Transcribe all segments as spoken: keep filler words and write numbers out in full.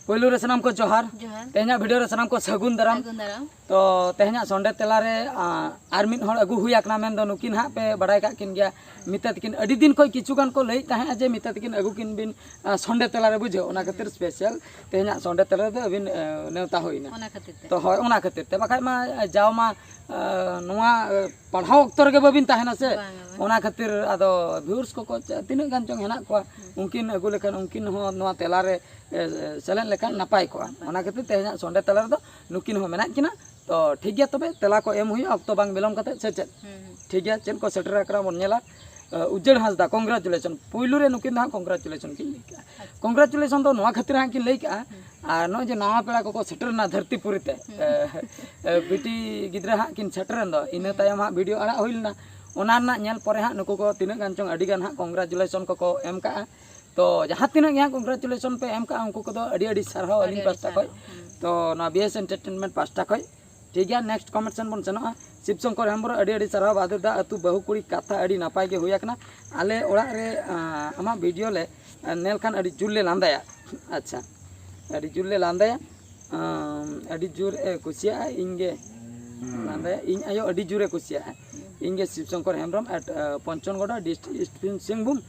ᱯᱳᱭᱞᱳ ᱨᱮ ᱥᱟᱱᱟᱢ ᱠᱚ ᱡᱚᱦᱟᱨ᱾ ᱡᱚᱦᱟᱨ᱾ ᱛᱮᱦᱮᱧᱟᱜ ᱵᱷᱤᱰᱤᱭᱳ ᱨᱮ ᱥᱟᱱᱟᱢ ᱠᱚ ᱥᱟᱹᱜᱩᱱ ᱫᱟᱨᱟᱢ᱾ ᱥᱟᱹᱜᱩᱱ ᱫᱟᱨᱟᱢ᱾ ᱛᱚ ᱛᱮᱦᱮᱧᱟᱜ ᱥᱚᱱᱰᱮ ᱛᱮᱞᱟ ᱨᱮ, ᱟ, ᱟᱨ ᱢᱤᱫ ᱦᱚᱲ ᱟᱹᱜᱩ ᱦᱩᱭ ᱟᱠᱟᱱᱟ, ᱢᱮᱱᱫᱚ ᱱᱩᱠᱤᱱ ᱦᱟᱸᱜ ᱯᱮ ᱵᱟᱲᱟᱭ ᱠᱟᱜ ᱠᱤᱱ ᱜᱮᱭᱟ᱾ ᱢᱤᱛᱟ ᱛᱟᱹᱠᱤᱱ ᱟᱹᱰᱤ ᱫᱤᱱ ᱠᱷᱚᱱ ᱠᱤᱪᱷᱩ ᱜᱟᱱ ᱠᱚ ᱞᱟᱹᱭᱮᱫ ᱛᱟᱦᱮᱸᱫ ᱡᱮ ᱢᱤᱛᱟ ᱛᱟᱹᱠᱤᱱ ᱟᱹᱜᱩ ᱠᱤᱱ ᱵᱤᱱ, ᱟ, ᱥᱚᱱᱰᱮ ᱛᱮᱞᱟ ᱨᱮ, ᱵᱩᱡᱷᱟᱹᱣ, ᱚᱱᱟ ᱠᱷᱟᱹᱛᱤᱨ ᱥᱯᱮᱥᱟᱞ ᱛᱮᱦᱮᱧᱟᱜ ᱥᱚᱱᱰᱮ ᱛᱮᱞᱟ ᱨᱮᱫᱚ ᱟᱹᱵᱤᱱ, ᱟ, ᱱᱮᱣᱛᱟ ᱦᱩᱭᱱᱟ᱾ ᱚᱱᱟ ᱠᱷᱟᱹᱛᱤᱨ ᱛᱮ᱾ ᱛᱚ ᱦᱳᱭ, ᱚᱱᱟ ᱠᱷᱟᱹᱛᱤᱨ ᱛᱮ, ᱵᱟᱠᱷᱟᱡ ᱢᱟ, ᱟ, ᱡᱟᱣ ᱢᱟ, ᱟ, ᱱᱚᱣᱟ, ᱟ, ᱯᱟᱲᱦᱟᱣ ᱚᱠᱛᱚ ᱨᱮᱜᱮ ᱵᱟᱹᱵᱤᱱ ᱛᱟᱦᱮᱱᱟ ᱥᱮ᱾ ᱵᱟᱝᱟ, ᱵᱟᱝᱟ᱾ ᱚᱱᱟ ᱠᱷᱟᱹᱛᱤᱨ ᱟᱫᱚ ᱵᱷᱤᱭᱩᱨᱥ ᱠᱚᱠᱚ ᱪᱟ-, ᱛᱤᱱᱟᱹᱜ ᱜᱟᱱ ᱪᱚᱝ ᱦᱮᱱᱟᱜ ᱠᱚᱣᱟ, ᱩᱱᱠᱤᱱ ᱟᱹᱜᱩ ᱞᱮᱠᱷᱟᱱ ᱩᱱᱠᱤᱱ ᱦᱚᱸ ᱱᱚᱣᱟ ᱛᱮᱞᱟ ᱨᱮ, ᱮ, ᱥᱮᱞᱮᱫ ᱞᱮᱠᱷᱟᱱ ᱱᱟᱯᱟᱭ ᱠᱚᱜᱼᱟ᱾ ᱱᱟᱯᱟᱭ᱾ ᱚᱱᱟ ᱠᱷᱟᱹᱛᱤᱨ ᱛᱮᱦᱮᱧᱟᱜ ᱥᱚᱱᱰᱮ ᱛᱟᱞᱟ ᱨᱮᱫᱚ ᱱᱩᱠᱤᱱ ᱦᱚᱸ ᱢᱮᱱᱟᱜ ᱠᱤᱱᱟ᱾ ᱛᱚ ᱴᱷᱤᱠ ᱜᱮᱭᱟ, ᱛᱚᱵᱮ ᱛᱮᱞᱟ ᱠᱚ ᱮᱢ ᱦᱩᱭᱩᱜᱼᱟ ᱚᱠᱛᱚ ᱵᱟᱝ ᱵᱤᱞᱚᱢ ᱠᱟᱛᱮ, ᱥᱮ ᱪᱮᱫ? ᱦᱩᱸ, ᱦᱩᱸ᱾ ᱴᱷᱤᱠ ᱜᱮᱭᱟ, ᱪᱮᱫ ᱠᱚ ᱥᱮᱴᱮᱨ ᱟᱠᱟᱱᱟ ᱵᱚᱱ ᱧᱮᱞᱟ᱾ ᱮ, ᱩᱡᱟᱹᱲ ᱦᱟᱸᱥᱫᱟ, ᱠᱚᱝᱜᱨᱟᱪᱩᱞᱮᱥᱚᱱ᱾ ᱯᱩᱭᱞᱩ ᱨᱮ ᱱᱩᱠᱤᱱ ᱫᱚ ᱦᱟᱸᱜ ᱠᱚᱝᱜᱨᱟᱪᱩᱞᱮᱥᱚᱱ ᱠᱤᱱ ᱞᱟᱹᱭ ᱠᱟᱜᱼᱟ᱾ ᱟᱪᱪᱷᱟ᱾ ᱠᱚᱝᱜᱨᱟᱪᱩᱞᱮᱥᱚᱱ ᱫᱚ ᱱᱚᱣᱟ ᱠᱷᱟᱹᱛᱤᱨ ᱦᱟᱸᱜ ᱠᱤᱱ ᱞᱟᱹᱭ ᱠᱟᱜᱼᱟ, ᱦᱩᱸ᱾ ᱟᱨ ᱱᱚᱜᱼᱚᱭ ᱡᱮ ᱱᱟᱣᱟ ᱯᱮᱲᱟ ᱠᱚᱠᱚ ᱥᱮᱴᱮᱨ ᱮᱱᱟ ᱫᱷᱟᱹᱨᱛᱤᱯᱩᱨᱤ ᱛᱮ, ᱦᱩᱸ᱾ ᱮ, ᱮ, ᱵᱤᱴᱤ ᱜᱤᱫᱽᱨᱟᱹ ᱦᱟᱸᱜ ᱠᱤᱱ ᱥᱮᱴᱮᱨᱮᱱ ᱫᱚ, ᱤᱱᱟᱹ ᱦᱩᱸ᱾ ᱛᱟᱭᱚᱢ ᱦᱟᱸᱜ ᱵᱷᱤᱰᱤᱭᱳ ᱟᱲᱟᱜ ᱦᱩᱭ ᱞᱮᱱᱟ᱾ ᱚᱱᱟ ᱨᱮᱱᱟᱜ ᱧᱮᱞ ᱯᱚᱨᱮ ᱦᱟᱸᱜ ᱱᱩᱠᱩ ᱠᱚ ᱛᱤᱱᱟᱹᱜ ᱜᱟᱱ ᱪᱚᱝ ᱟᱹᱰᱤ ᱜᱟᱱ ᱦᱟᱸᱜ ᱠᱚᱝᱜᱨᱟᱪᱩᱞᱮᱥᱚᱱ ᱠᱚᱠᱚ ᱮᱢ ᱠᱟᱜᱼᱟ᱾ ᱛᱚ ᱡᱟᱦᱟᱸ ᱛᱤᱱᱟᱹᱜ ᱜᱮ ᱦᱟᱸᱜ ᱠᱚᱝᱜᱨᱟᱪᱩᱞᱮᱥᱚᱱ ᱯᱮ ᱮᱢ ᱠᱟᱜᱼᱟ, ᱩᱱᱠᱩ ᱠᱚᱫᱚ ᱟᱹᱰᱤ ᱟᱹᱰᱤ ᱥᱟᱨᱦᱟᱣ ᱟᱹᱰᱤ ᱟᱹᱞᱤᱧ ᱟᱹᱰᱤ ᱯᱟᱥᱴᱟ ᱥᱟᱨᱦᱟᱣ᱾ ᱠᱷᱚᱡ᱾ ᱦᱩᱸ᱾ ᱛᱚ ᱱᱚᱣᱟ ᱵᱤ ᱮᱥ ᱮᱱᱴᱟᱨᱴᱮᱱᱢᱮᱱᱴ ᱯᱟᱥᱴᱟ ᱠᱷᱚᱡ᱾ ᱴᱷᱤᱠ ᱜᱮᱭᱟ, ᱱᱮᱠᱥᱴ ᱠᱚᱢᱮᱱᱴ ᱥᱮᱱ ᱵᱚᱱ ᱥᱮᱱᱚᱜᱼᱟ᱾ ᱥᱤᱵ ᱥᱚᱝᱠᱚᱨ ᱦᱮᱢᱵᱨᱚᱢ, ᱟᱹᱰᱤ ᱟᱹᱰᱤ ᱥᱟᱨᱦᱟᱣ ᱵᱟᱫᱩᱨ ᱫᱟ, ᱟᱹᱛᱩ ᱵᱟᱹᱦᱩ ᱠᱩᱲᱤ ᱠᱟᱛᱷᱟ ᱟᱹᱰᱤ ᱱᱟᱯᱟᱭ ᱜᱮ ᱦᱩᱭ ᱟᱠᱟᱱᱟ᱾ ᱟᱞᱮ ᱚᱲᱟᱜ ᱨᱮ, ᱟᱸ, ᱟᱢᱟᱜ ᱵᱷᱤᱰᱤᱭᱳ ᱞᱮ, ᱟᱸ, ᱧᱮᱞ ᱠᱷᱟᱱ ᱟᱹᱰᱤ ᱡᱳᱨ ᱞᱮ ᱞᱟᱸᱫᱟᱭᱟ᱾ ᱟᱪᱪᱷᱟ, ᱟᱹᱰᱤ ᱡᱳᱨ ᱞᱮ ᱞᱟᱸᱫᱟᱭᱟ᱾ ᱟᱸ, ᱟᱹᱰᱤ ᱡᱳᱨ ᱮ ᱠᱩᱥᱤᱭᱟᱜᱼᱟ, ᱤᱧ ᱜᱮ ᱞᱟᱸᱫᱟᱭᱟ᱾ ᱤᱧ ᱟᱭᱳ ᱟᱹᱰᱤ ᱡᱳᱨᱮ ᱠᱩᱥᱤᱭᱟᱜᱼᱟ᱾ ᱤᱧ ᱜᱮ ᱥᱤᱵ ᱥᱚᱝᱠᱚᱨ ᱦᱮᱢᱵᱨᱚᱢ, at, ᱟᱸ, Ponchongoda, district-, east Singhbhum,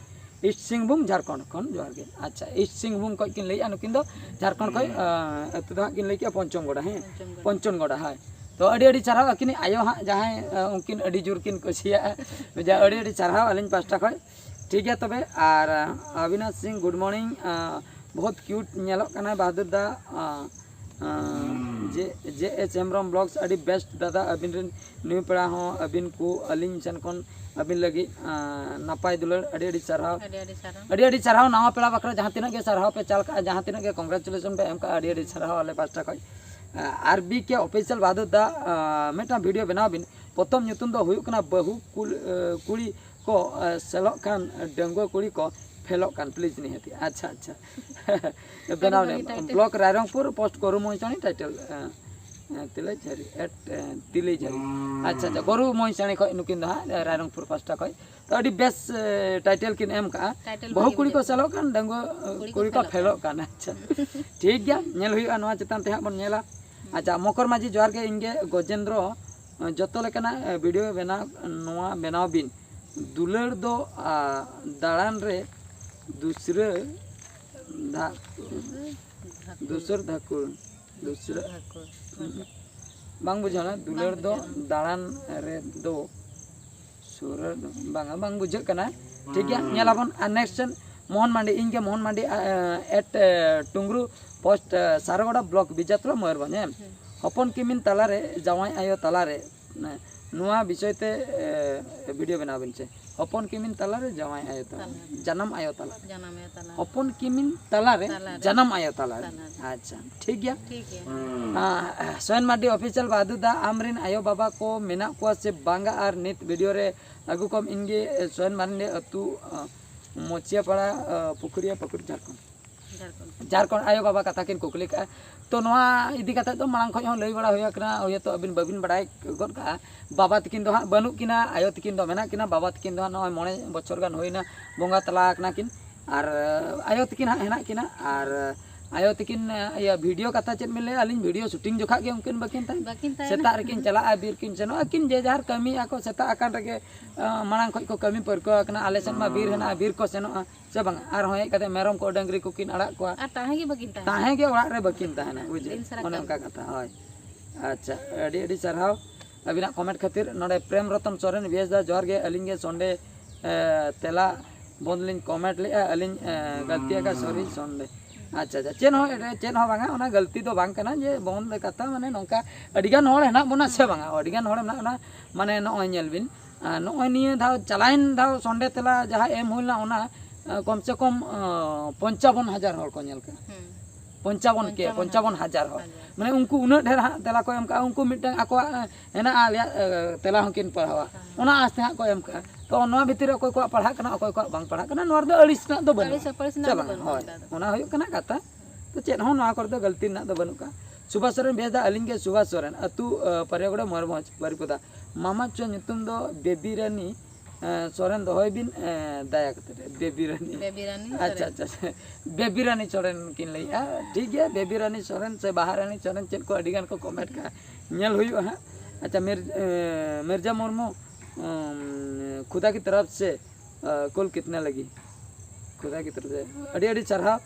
east Singhbhum, Jharkhand ᱠᱷᱚᱱ ᱡᱚᱦᱟᱨ ᱜᱮ᱾ ᱟᱪᱪᱷᱟ, ᱤᱥᱴ ᱥᱤᱝᱵᱷᱩᱢ ᱠᱷᱚᱡ ᱠᱤᱱ ᱞᱟᱹᱭᱮᱜᱼᱟ ᱱᱩᱠᱤᱱ ᱫᱚ, ᱡᱷᱟᱲᱠᱷᱚᱸᱰ ᱠᱷᱚᱡ, ᱟᱸ, ᱟᱹᱛᱩ ᱫᱚ ᱦᱟᱸᱜ ᱠᱤᱱ ᱞᱟᱹᱭ ᱠᱮᱜᱼᱟ ᱯᱚᱧᱪᱚᱱᱜᱚᱰᱟ, ᱦᱮᱸ? ᱯᱚᱧᱪᱚᱱᱜᱚᱰᱟ᱾ ᱯᱚᱧᱪᱚᱱᱜᱚᱰᱟ, ᱦᱳᱭ᱾ ᱛᱚ ᱟᱹᱰᱤ ᱟᱹᱰᱤ ᱥᱟᱨᱦᱟᱣ ᱟᱹᱠᱤᱱᱤᱡ ᱟᱭᱳ ᱦᱟᱸᱜ, ᱡᱟᱦᱟᱸᱭ, ᱟᱸ, ᱩᱱᱠᱤᱱ ᱟᱹᱰᱤ ᱡᱳᱨ ᱠᱤᱱ ᱠᱩᱥᱤᱭᱟᱜᱼᱟ᱾ ᱡᱟ ᱟᱹᱰᱤ ᱟᱹᱰᱤ ᱥᱟᱨᱦᱟᱣ ᱟᱹᱞᱤᱧ ᱯᱟᱥᱴᱟ ᱠᱷᱚᱡ᱾ ᱴᱷᱤᱠ ᱜᱮᱭᱟ ᱛᱚᱵᱮ, ᱟᱨ, ᱟᱸ, ᱚᱵᱤᱱᱟᱥ ᱥᱤᱝ, good morning, ᱟᱸ, ᱵᱚᱦᱩᱛ ᱠᱤᱭᱩᱴ ᱧᱮᱞᱚᱜ ᱠᱟᱱᱟᱭ ᱵᱟᱦᱟᱫᱩᱨ ᱫᱟ, ᱟᱸ, ᱟᱸ, ᱡᱮ, ᱡᱮ ᱮᱪ ᱦᱮᱢᱵᱨᱚᱢ ᱵᱞᱚᱜᱥ, ᱟᱹᱰᱤ ᱵᱮᱥᱴ ᱫᱟᱫᱟ, ᱟᱹᱵᱤᱱ ᱨᱮᱱ ᱱᱤᱭᱩ ᱯᱮᱲᱟ ᱦᱚᱸ ᱟᱹᱵᱤᱱ ᱠᱚ ᱟᱹᱞᱤᱧ ᱥᱮᱱ ᱠᱷᱚᱱ ᱟᱹᱵᱤᱱ ᱞᱟᱹᱜᱤᱫ, ᱟᱸ, ᱱᱟᱯᱟᱭ ᱫᱩᱞᱟᱹᱲ, ᱟᱹᱰᱤ ᱟᱹᱰᱤ ᱥᱟᱨᱦᱟᱣ᱾ ᱟᱹᱰᱤ ᱟᱹᱰᱤ ᱥᱟᱨᱦᱟᱣ᱾ ᱟᱹᱰᱤ ᱟᱹᱰᱤ ᱥᱟᱨᱦᱟᱣ ᱱᱟᱣᱟ ᱯᱮᱲᱟ ᱵᱟᱠᱷᱨᱟ, ᱡᱟᱦᱟᱸ ᱛᱤᱱᱟᱹᱜ ᱜᱮ ᱥᱟᱨᱦᱟᱣ ᱯᱮ ᱪᱟᱞ ᱠᱟᱜᱼᱟ, ᱡᱟᱦᱟᱸ ᱛᱤᱱᱟᱹᱜ ᱜᱮ ᱠᱚᱝᱜᱨᱮᱪᱩᱞᱮᱥᱚᱱ ᱯᱮ ᱮᱢ ᱠᱟᱜᱼᱟ, ᱟᱹᱰᱤ ᱟᱹᱰᱤ ᱥᱟᱨᱦᱟᱣ ᱟᱞᱮ ᱯᱟᱥᱴᱟ ᱠᱷᱚᱡ᱾ ᱟᱸ, ᱟᱨ ᱵᱤ ᱠᱮ ᱚᱯᱷᱤᱥᱤᱭᱟᱞ ᱵᱟᱦᱟᱫᱩᱨ ᱫᱟ, ᱟᱸ, ᱢᱤᱫᱴᱟᱝ ᱵᱷᱤᱰᱤᱭᱳ ᱵᱮᱱᱟᱣ ᱵᱤᱱ, ᱯᱨᱚᱛᱷᱚᱢ ᱧᱩᱛᱩᱢ ᱫᱚ ᱦᱩᱭᱩᱜ ᱠᱟᱱᱟ ᱵᱟᱹᱦᱩ ᱠᱩᱞ-, ᱟᱸ, ᱠᱩᱲᱤ ᱠᱚ, ᱟᱸ, ᱥᱮᱞᱚᱜ ᱠᱟᱱ, ᱰᱟᱺᱜᱩᱣᱟᱹ ᱠᱩᱲᱤ ᱠᱚ ᱯᱷᱮᱞᱚᱜ ᱠᱟᱱ, ᱯᱞᱤᱡᱽ ᱱᱤᱦᱟᱹᱛᱤ᱾ ᱟᱪᱪᱷᱟ, ᱟᱪᱪᱷᱟ᱾ ᱵᱮᱱᱟᱣ ᱟᱹᱰᱤ ᱵᱷᱟᱹᱜᱤ ᱱᱮ, title. Block Rairangpur, post Goru Mohisani, title, ᱟᱸ, ᱟᱸ, ᱛᱤᱞᱟᱹᱭ ᱡᱷᱟᱹᱨᱤ, ᱮᱴ, ᱟᱸ, ᱛᱤᱞᱟᱹᱭ ᱡᱷᱟᱹᱨᱤ᱾ ᱟᱪᱪᱷᱟ, ᱟᱪᱪᱷᱟ, ᱜᱚᱨᱩ ᱢᱚᱦᱤᱥᱟᱱᱤ ᱠᱷᱚᱡ ᱱᱩᱠᱤᱱ ᱫᱚ ᱦᱟᱸᱜ, ᱨᱟᱭᱨᱚᱝᱯᱩᱨ ᱯᱟᱥᱴᱟ ᱠᱷᱚᱡ᱾ ᱛᱚ ᱟᱹᱰᱤ ᱵᱮᱥ ᱴᱟᱭᱴᱮᱞ ᱠᱤᱱ ᱮᱢ ᱠᱟᱜᱼᱟ᱾ Title ᱵᱟᱹᱦᱩ ᱵᱷᱟᱜᱮ ᱠᱩᱲᱤ ᱠᱚ ᱵᱩᱡᱷᱟᱹᱜ ᱥᱮᱞᱚᱜ ᱠᱟᱱ, ᱰᱟᱺᱜᱩᱣᱟᱹ ᱠᱩᱲᱤ ᱠᱚ ᱠᱩᱲᱤ ᱠᱚ ᱯᱷᱮᱞᱚᱜ ᱯᱷᱮᱞᱚᱜ ᱠᱟᱱ᱾ ᱟᱪᱪᱷᱟ, ᱴᱷᱤᱠ ᱜᱮᱭᱟ, ᱧᱮᱞ ᱦᱩᱭᱩᱜᱼᱟ ᱱᱚᱣᱟ ᱪᱮᱛᱟᱱ ᱛᱮ ᱦᱟᱸᱜ ᱵᱚᱱ ᱧᱮᱞᱟ᱾ ᱟᱪᱪᱷᱟ, ᱢᱚᱠᱚᱨ ᱢᱟᱹᱡᱷᱤ ᱡᱚᱦᱟᱨ ᱜᱮ, ᱤᱧ ᱜᱮ ᱜᱚᱡᱮᱱᱫᱨᱚ᱾ ᱡᱚᱛᱚ ᱞᱮᱠᱟᱱᱟᱜ ᱵᱷᱤᱰᱤᱭᱳ ᱵᱮᱱᱟᱣ, ᱱᱚᱣᱟ ᱵᱮᱱᱟᱣ ᱵᱤᱱ᱾ ᱫᱩᱞᱟᱹᱲ ᱫᱚ ᱫᱟᱬᱟᱱ ᱨᱮ ᱫᱩᱥᱨᱟᱹ ᱫᱷᱟᱠ ᱫᱩᱥᱟᱹᱨ ᱫᱷᱟᱠᱩᱲ ᱫᱩᱥᱨᱟᱹ ᱵᱟᱝ ᱵᱩᱡᱷᱟᱹᱣ ᱞᱮᱱᱟ᱾ ᱫᱩᱞᱟᱹᱲ ᱫᱚ ᱫᱟᱬᱟᱱ ᱨᱮ ᱫᱚ ᱥᱩᱨᱟᱹ ᱵᱟᱝᱟ, ᱵᱟᱝ ᱵᱩᱡᱷᱟᱹᱜ ᱠᱟᱱᱟ᱾ ᱴᱷᱤᱠ ᱜᱮᱭᱟ, ᱧᱮᱞ ᱟᱵᱚᱱ᱾ ᱟᱨ ᱱᱮᱠᱥᱴ ᱢᱳᱦᱚᱱ ᱢᱟᱱᱰᱤ, ᱤᱧ ᱜᱮ ᱢᱳᱦᱚᱱ ᱢᱟᱱᱰᱤ, ᱮᱴ ᱴᱩᱝᱨᱩ ᱯᱳᱥᱴ, ᱥᱟᱨᱜᱚᱰᱟ ᱵᱞᱚᱠ, ᱵᱤᱡᱟᱛᱩᱞᱟ, ᱢᱚᱭᱩᱨᱵᱷᱚᱸᱡᱽ᱾ ᱦᱮᱸ, ᱦᱚᱯᱚᱱ ᱠᱤᱢᱤᱱ ᱛᱟᱞᱟᱨᱮ ᱡᱟᱶᱟᱭ ᱟᱭᱳ ᱛᱟᱞᱟᱨᱮ, ᱱᱚᱣᱟ ᱵᱤᱥᱚᱭ ᱛᱮ ᱵᱷᱤᱰᱤᱭᱳ ᱵᱮᱱᱟᱣ ᱵᱤᱱ ᱥᱮ᱾ ᱦᱚᱯᱚᱱ ᱠᱤᱢᱤᱱ ᱛᱟᱞᱟᱨᱮ ᱡᱟᱶᱟᱭ ᱟᱭᱳ ᱛᱟᱞᱟᱨᱮ, ᱛᱟᱞᱟᱨᱮ᱾ ᱡᱟᱱᱟᱢ ᱟᱭᱳ ᱛᱟᱞᱟᱨᱮ᱾ ᱡᱟᱱᱟᱢ ᱟᱭᱳ ᱛᱟᱞᱟᱨᱮ᱾ ᱦᱚᱯᱚᱱ ᱠᱤᱢᱤᱱ ᱛᱟᱞᱟᱨᱮ, ᱛᱟᱞᱟᱨᱮ᱾ ᱡᱟᱱᱟᱢ ᱟᱭᱳ ᱛᱟᱞᱟᱨᱮ᱾ ᱛᱟᱞᱟᱨᱮ᱾ ᱟᱪᱪᱷᱟ, ᱴᱷᱤᱠ ᱜᱮᱭᱟ᱾ ᱴᱷᱤᱠ ᱜᱮᱭᱟ᱾ ᱟᱸ, ᱥᱚᱭᱮᱱ ᱢᱟᱨᱰᱤ ᱚᱯᱷᱤᱥᱤᱭᱟᱞ ᱵᱟᱫᱩ ᱫᱟ, ᱟᱢᱨᱮᱱ ᱟᱭᱳ ᱵᱟᱵᱟ ᱠᱚ ᱢᱮᱱᱟᱜ ᱠᱚᱣᱟ ᱥᱮ ᱵᱟᱝᱟ? ᱟᱨ ᱱᱤᱛ ᱵᱷᱤᱰᱤᱭᱳ ᱨᱮ ᱟᱹᱜᱩ ᱠᱚᱢ, ᱤᱧ ᱜᱮ, ᱥᱚᱭᱮᱱ ᱢᱟᱨᱰᱤ, ᱟᱹᱛᱩ, ᱟᱸ, ᱢᱚᱪᱤᱭᱟᱯᱟᱲᱟ, ᱟᱸ, ᱯᱩᱠᱷᱩᱨᱤᱭᱟ, ᱯᱟᱹᱠᱩᱲ, ᱡᱷᱟᱲᱠᱷᱚᱸᱰ᱾ ᱡᱷᱟᱲᱠᱷᱚᱸᱰ᱾ ᱡᱷᱟᱲᱠᱷᱚᱸᱰ ᱟᱭᱳ ᱵᱟᱵᱟ ᱠᱟᱛᱷᱟ ᱠᱤᱱ ᱠᱩᱠᱞᱤ ᱠᱟᱜᱼᱟ᱾ ᱛᱚ ᱱᱚᱣᱟ ᱤᱫᱤ ᱠᱟᱛᱮ ᱫᱚ ᱢᱟᱲᱟᱝ ᱠᱷᱚᱱ ᱦᱚᱸ ᱞᱟᱹᱭ ᱵᱟᱲᱟ ᱦᱩᱭ ᱟᱠᱟᱱᱟ, ᱦᱳᱭᱛᱳ ᱟᱹᱵᱤᱱ ᱵᱟᱹᱵᱤᱱ ᱵᱟᱲᱟᱭ ᱜᱚᱫ ᱠᱟᱜᱼᱟ᱾ ᱵᱟᱵᱟ ᱛᱟᱹᱠᱤᱱ ᱫᱚ ᱦᱟᱸᱜ ᱵᱟᱹᱱᱩᱜ ᱠᱤᱱᱟ, ᱟᱭᱳ ᱛᱟᱹᱠᱤᱱ ᱫᱚ ᱢᱮᱱᱟᱜ ᱠᱤᱱᱟ᱾ ᱵᱟᱵᱟ ᱛᱟᱹᱠᱤᱱ ᱫᱚ ᱦᱟᱸᱜ ᱱᱚᱜᱼᱚᱭ ᱢᱚᱬᱮ ᱵᱚᱪᱷᱚᱨ ᱜᱟᱱ ᱦᱩᱭᱱᱟ, ᱵᱚᱸᱜᱟ ᱛᱟᱞᱟ ᱟᱠᱟᱱᱟ ᱠᱤᱱ᱾ ᱟᱨ ᱟᱭᱳ ᱛᱟᱹᱠᱤᱱ ᱦᱟᱸᱜ ᱦᱮᱱᱟᱜ ᱠᱤᱱᱟ᱾ ᱟᱨ ᱟᱭᱳ ᱛᱟᱹᱠᱤᱱ, ᱤᱭᱟᱹ, ᱵᱷᱤᱰᱤᱭᱳ ᱠᱟᱛᱷᱟ ᱪᱮᱫ ᱵᱤᱱ ᱞᱟᱹᱭᱟ, ᱟᱹᱞᱤᱧ ᱵᱷᱤᱰᱤᱭᱳ ᱥᱩᱴᱤᱝ ᱡᱚᱠᱷᱟᱜ ᱜᱮ ᱩᱱᱠᱤᱱ ᱵᱟᱹᱠᱤᱱ ᱛᱟᱦᱮᱱ᱾ ᱵᱟᱹᱠᱤᱱ ᱛᱟᱦᱮᱱᱟ᱾ ᱥᱮᱛᱟᱜ ᱨᱮᱠᱤᱱ ᱪᱟᱞᱟᱜᱼᱟ, ᱵᱤᱨ ᱠᱤᱱ ᱥᱮᱱᱚᱜᱼᱟ, ᱟᱹᱠᱤᱱ ᱡᱮ ᱡᱟᱦᱟᱨ ᱠᱟᱹᱢᱤ ᱟᱠᱚ, ᱥᱮᱛᱟᱜ ᱟᱠᱟᱱ ᱨᱮᱜᱮ, ᱟᱸ, ᱢᱟᱲᱟᱝ ᱠᱷᱚᱱ ᱠᱚ ᱠᱟᱹᱢᱤ ᱯᱟᱹᱨᱠᱟᱹᱣ ᱟᱠᱟᱱᱟ, ᱟᱞᱮ ᱥᱮᱫ ᱢᱟ ᱵᱤᱨ ᱦᱮᱱᱟᱜᱼᱟ, ᱵᱤᱨ ᱠᱚ ᱥᱮᱱᱚᱜᱼᱟ, ᱥᱮ ᱵᱟᱝ? ᱟᱨᱦᱚᱸ ᱦᱮᱡ ᱠᱟᱛᱮ ᱢᱮᱨᱚᱢ ᱠᱚ, ᱰᱟᱹᱝᱨᱤ ᱠᱚᱠᱤᱱ ᱟᱲᱟᱜ ᱠᱚᱣᱟ᱾ ᱟᱨ ᱛᱟᱦᱮᱸ ᱜᱮ ᱵᱟᱹᱠᱤᱱ ᱛᱟᱦᱮᱱᱟ᱾ ᱛᱟᱦᱮᱸ ᱜᱮ ᱚᱲᱟᱜ ᱨᱮ ᱵᱟᱹᱠᱤᱱ ᱛᱟᱦᱮᱱᱟ, ᱵᱩᱡᱽ? ᱫᱤᱱ ᱥᱟᱨᱟ ᱚᱱᱮ ᱠᱟᱹᱢᱤ᱾ ᱚᱱᱠᱟ ᱠᱟᱛᱷᱟ, ᱦᱳᱭ᱾ ᱟᱪᱪᱷᱟ, ᱟᱹᱰᱤ ᱟᱹᱰᱤ ᱥᱟᱨᱦᱟᱣ ᱟᱹᱵᱤᱱᱟᱜ ᱠᱚᱢᱮᱱᱴ ᱠᱷᱟᱹᱛᱤᱨ᱾ ᱱᱚᱰᱮ ᱯᱨᱮᱢ ᱨᱚᱛᱚᱱ ᱥᱚᱨᱮᱱ, ᱵᱮᱥ ᱫᱟ, ᱡᱚᱦᱟᱨ ᱜᱮ, ᱟᱹᱞᱤᱧ ᱜᱮ ᱥᱚᱱᱰᱮ, ᱮ, ᱛᱮᱞᱟ ᱵᱚᱱᱫ ᱞᱤᱧ ᱠᱚᱢᱮᱱᱴ ᱞᱮᱜᱼᱟ, ᱟᱹᱞᱤᱧ, ᱮ, ᱜᱟᱹᱞᱛᱤ ᱟᱠᱟᱫ, ᱥᱚᱨᱤ, ᱥᱚᱱᱰᱮ᱾ ᱟᱪᱪᱷᱟ, ᱟᱪᱪᱷᱟ, ᱪᱮᱫ ᱦᱚᱸ, ᱪᱮᱫ ᱦᱚᱸ ᱵᱟᱝᱟ, ᱚᱱᱟ ᱜᱟᱹᱞᱛᱤ ᱫᱚ ᱵᱟᱝ ᱠᱟᱱᱟ ᱡᱮ ᱵᱚᱱᱫ ᱠᱟᱛᱷᱟ, ᱢᱟᱱᱮ ᱱᱚᱝᱠᱟ ᱟᱹᱰᱤᱜᱟᱱ ᱦᱚᱲ ᱦᱮᱱᱟᱜ ᱵᱚᱱᱟ ᱥᱮ ᱵᱟᱝᱟ, ᱟᱹᱰᱤᱜᱟᱱ ᱦᱚᱲ ᱢᱮᱱᱟᱜ ᱵᱚᱱᱟ, ᱢᱟᱱᱮ ᱱᱚᱜᱼᱚᱭ ᱧᱮᱞ ᱵᱤᱱ, ᱟᱨ ᱱᱚᱜᱼᱚᱭ ᱱᱤᱭᱟᱹ ᱫᱷᱟᱣ, ᱪᱟᱞᱟᱣᱮᱱ ᱫᱷᱟᱣ ᱥᱚᱱᱰᱮ ᱛᱮᱞᱟ ᱡᱟᱦᱟᱸ ᱮᱢ ᱦᱩᱭ ᱞᱮᱱᱟ, ᱚᱱᱟ, ᱟᱸ, ᱠᱚᱢ ᱥᱮ ᱠᱚᱢ, ᱟᱸ, ᱯᱚᱧᱪᱟᱵᱚᱱ ᱦᱟᱡᱟᱨ ᱦᱚᱲ ᱠᱚ ᱧᱮᱞ ᱠᱟᱜᱼᱟ᱾ ᱦᱩᱸ᱾ ᱯᱚᱧᱪᱟᱵᱚᱱ ᱠᱮ, ᱯᱚᱧᱪᱟᱵᱚᱱ ᱯᱚᱧᱪᱟᱵᱚᱱ ᱦᱟᱡᱟᱨ᱾ ᱦᱟᱡᱟᱨ ᱦᱚᱲ᱾ ᱦᱟᱡᱟᱨ᱾ ᱢᱟᱱᱮ ᱩᱱᱠᱩ ᱩᱱᱟᱹᱜ ᱰᱷᱮᱨ ᱦᱟᱸᱜ ᱛᱮᱞᱟ ᱠᱚ ᱮᱢ ᱠᱟᱜᱼᱟ, ᱩᱱᱠᱩ ᱢᱤᱫᱴᱟᱝ ᱟᱠᱚᱣᱟᱜ, ᱟᱸ, ᱦᱮᱱᱟᱜᱼᱟ, ᱟᱞᱮᱭᱟᱜ, ᱟᱸ, ᱛᱮᱞᱟ ᱦᱚᱸᱠᱤᱱ ᱯᱟᱲᱦᱟᱣᱟ᱾ ᱦᱮᱸ᱾ ᱚᱱᱟ ᱟᱸᱥ ᱛᱮ ᱦᱟᱸᱜ ᱠᱚ ᱮᱢ ᱠᱟᱜᱼᱟ᱾ ᱛᱚ ᱱᱚᱣᱟ ᱵᱷᱤᱛᱤᱨ ᱨᱮ ᱚᱠᱚᱭ ᱠᱚᱣᱟᱜ ᱯᱟᱲᱦᱟᱜ ᱠᱟᱱᱟ, ᱚᱠᱚᱭ ᱠᱚᱣᱟᱜ ᱵᱟᱝ ᱯᱟᱲᱦᱟᱜ ᱠᱟᱱᱟ, ᱱᱚᱣᱟ ᱨᱮᱫᱚ ᱟᱹᱲᱤᱥ ᱨᱮᱱᱟᱜ ᱫᱚ ᱵᱟᱹᱱᱩᱜᱼᱟ᱾ ᱟᱹᱲᱤᱥ ᱟᱹᱯᱟᱹᱲᱤᱥ ᱨᱮᱱᱟᱜ ᱥᱮ ᱫᱚ ᱵᱟᱝ? ᱵᱟᱹᱱᱩᱜᱼᱟ ᱦᱳᱭ᱾ ᱚᱱᱠᱟ ᱫᱚ᱾ ᱚᱱᱟ ᱦᱩᱭᱩᱜ ᱠᱟᱱᱟ ᱠᱟᱛᱷᱟ᱾ ᱛᱚ ᱪᱮᱫ ᱦᱚᱸ ᱱᱚᱣᱟ ᱠᱚᱨᱮ ᱫᱚ ᱜᱟᱹᱞᱛᱤ ᱨᱮᱱᱟᱜ ᱫᱚ ᱵᱟᱹᱱᱩᱜ ᱠᱟᱜᱼᱟ᱾ ᱥᱩᱵᱷᱟᱥ ᱥᱚᱨᱮᱱ ᱵᱮᱥ ᱫᱟ, ᱟᱹᱞᱤᱧ ᱜᱮ ᱥᱩᱵᱷᱟᱥ ᱥᱚᱨᱮᱱ, ᱟᱹᱛᱩ, ᱟᱸ, ᱯᱟᱨᱤᱭᱟᱜᱚᱲᱟ, ᱢᱚᱭᱩᱨᱵᱷᱚᱸᱡᱽ, ᱵᱟᱹᱨᱤᱯᱟᱫᱟ᱾ ᱢᱟᱢᱟ ᱪᱚ ᱧᱩᱛᱩᱢ ᱫᱚ ᱵᱮᱵᱤ ᱨᱟᱱᱤ, ᱮᱸ, ᱥᱚᱨᱮᱱ ᱫᱚᱦᱚᱭ ᱵᱤᱱ, ᱮᱸ, ᱫᱟᱭᱟ ᱠᱟᱛᱮ᱾ ᱵᱮᱵᱤ ᱨᱟᱱᱤ᱾ ᱵᱮᱵᱤ ᱨᱟᱱᱤ ᱟᱪᱪᱷᱟ, ᱥᱚᱨᱮᱱ᱾ ᱟᱪᱪᱷᱟ, ᱟᱪᱪᱷᱟ᱾ ᱵᱮᱵᱤ ᱨᱟᱱᱤ ᱥᱚᱨᱮᱱ ᱠᱤᱱ ᱞᱟᱹᱭᱮᱜᱼᱟ᱾ ᱴᱷᱤᱠ ᱜᱮᱭᱟ, ᱵᱮᱵᱤ ᱨᱟᱱᱤ ᱥᱚᱨᱮᱱ ᱥᱮ ᱵᱟᱦᱟ ᱨᱟᱱᱤ ᱥᱚᱨᱮᱱ, ᱪᱮᱫ ᱠᱚ ᱟᱹᱰᱤ ᱜᱟᱱ ᱠᱚ ᱠᱚᱢᱮᱱᱴ ᱠᱟᱜᱼᱟ, ᱧᱮᱞ ᱦᱩᱭᱩᱜᱼᱟ ᱦᱟᱸᱜ᱾ ᱟᱪᱪᱷᱟ, ᱢᱤᱨ-, ᱮᱸ, ᱢᱤᱨᱡᱟ ᱢᱩᱨᱢᱩ, ᱩᱸ, ᱠᱷᱩᱫᱟ ᱠᱤ ᱛᱚᱨᱚᱯ ᱥᱮ, ᱟᱸ, ᱠᱩᱞ ᱠᱤᱛᱱᱟ ᱞᱟᱹᱜᱤᱫ? ᱠᱷᱩᱫᱟ ᱠᱤ ᱛᱚᱨᱚᱯ ᱥᱮ᱾ ᱟᱹᱰᱤ ᱟᱹᱰᱤ ᱥᱟᱨᱦᱟᱣ᱾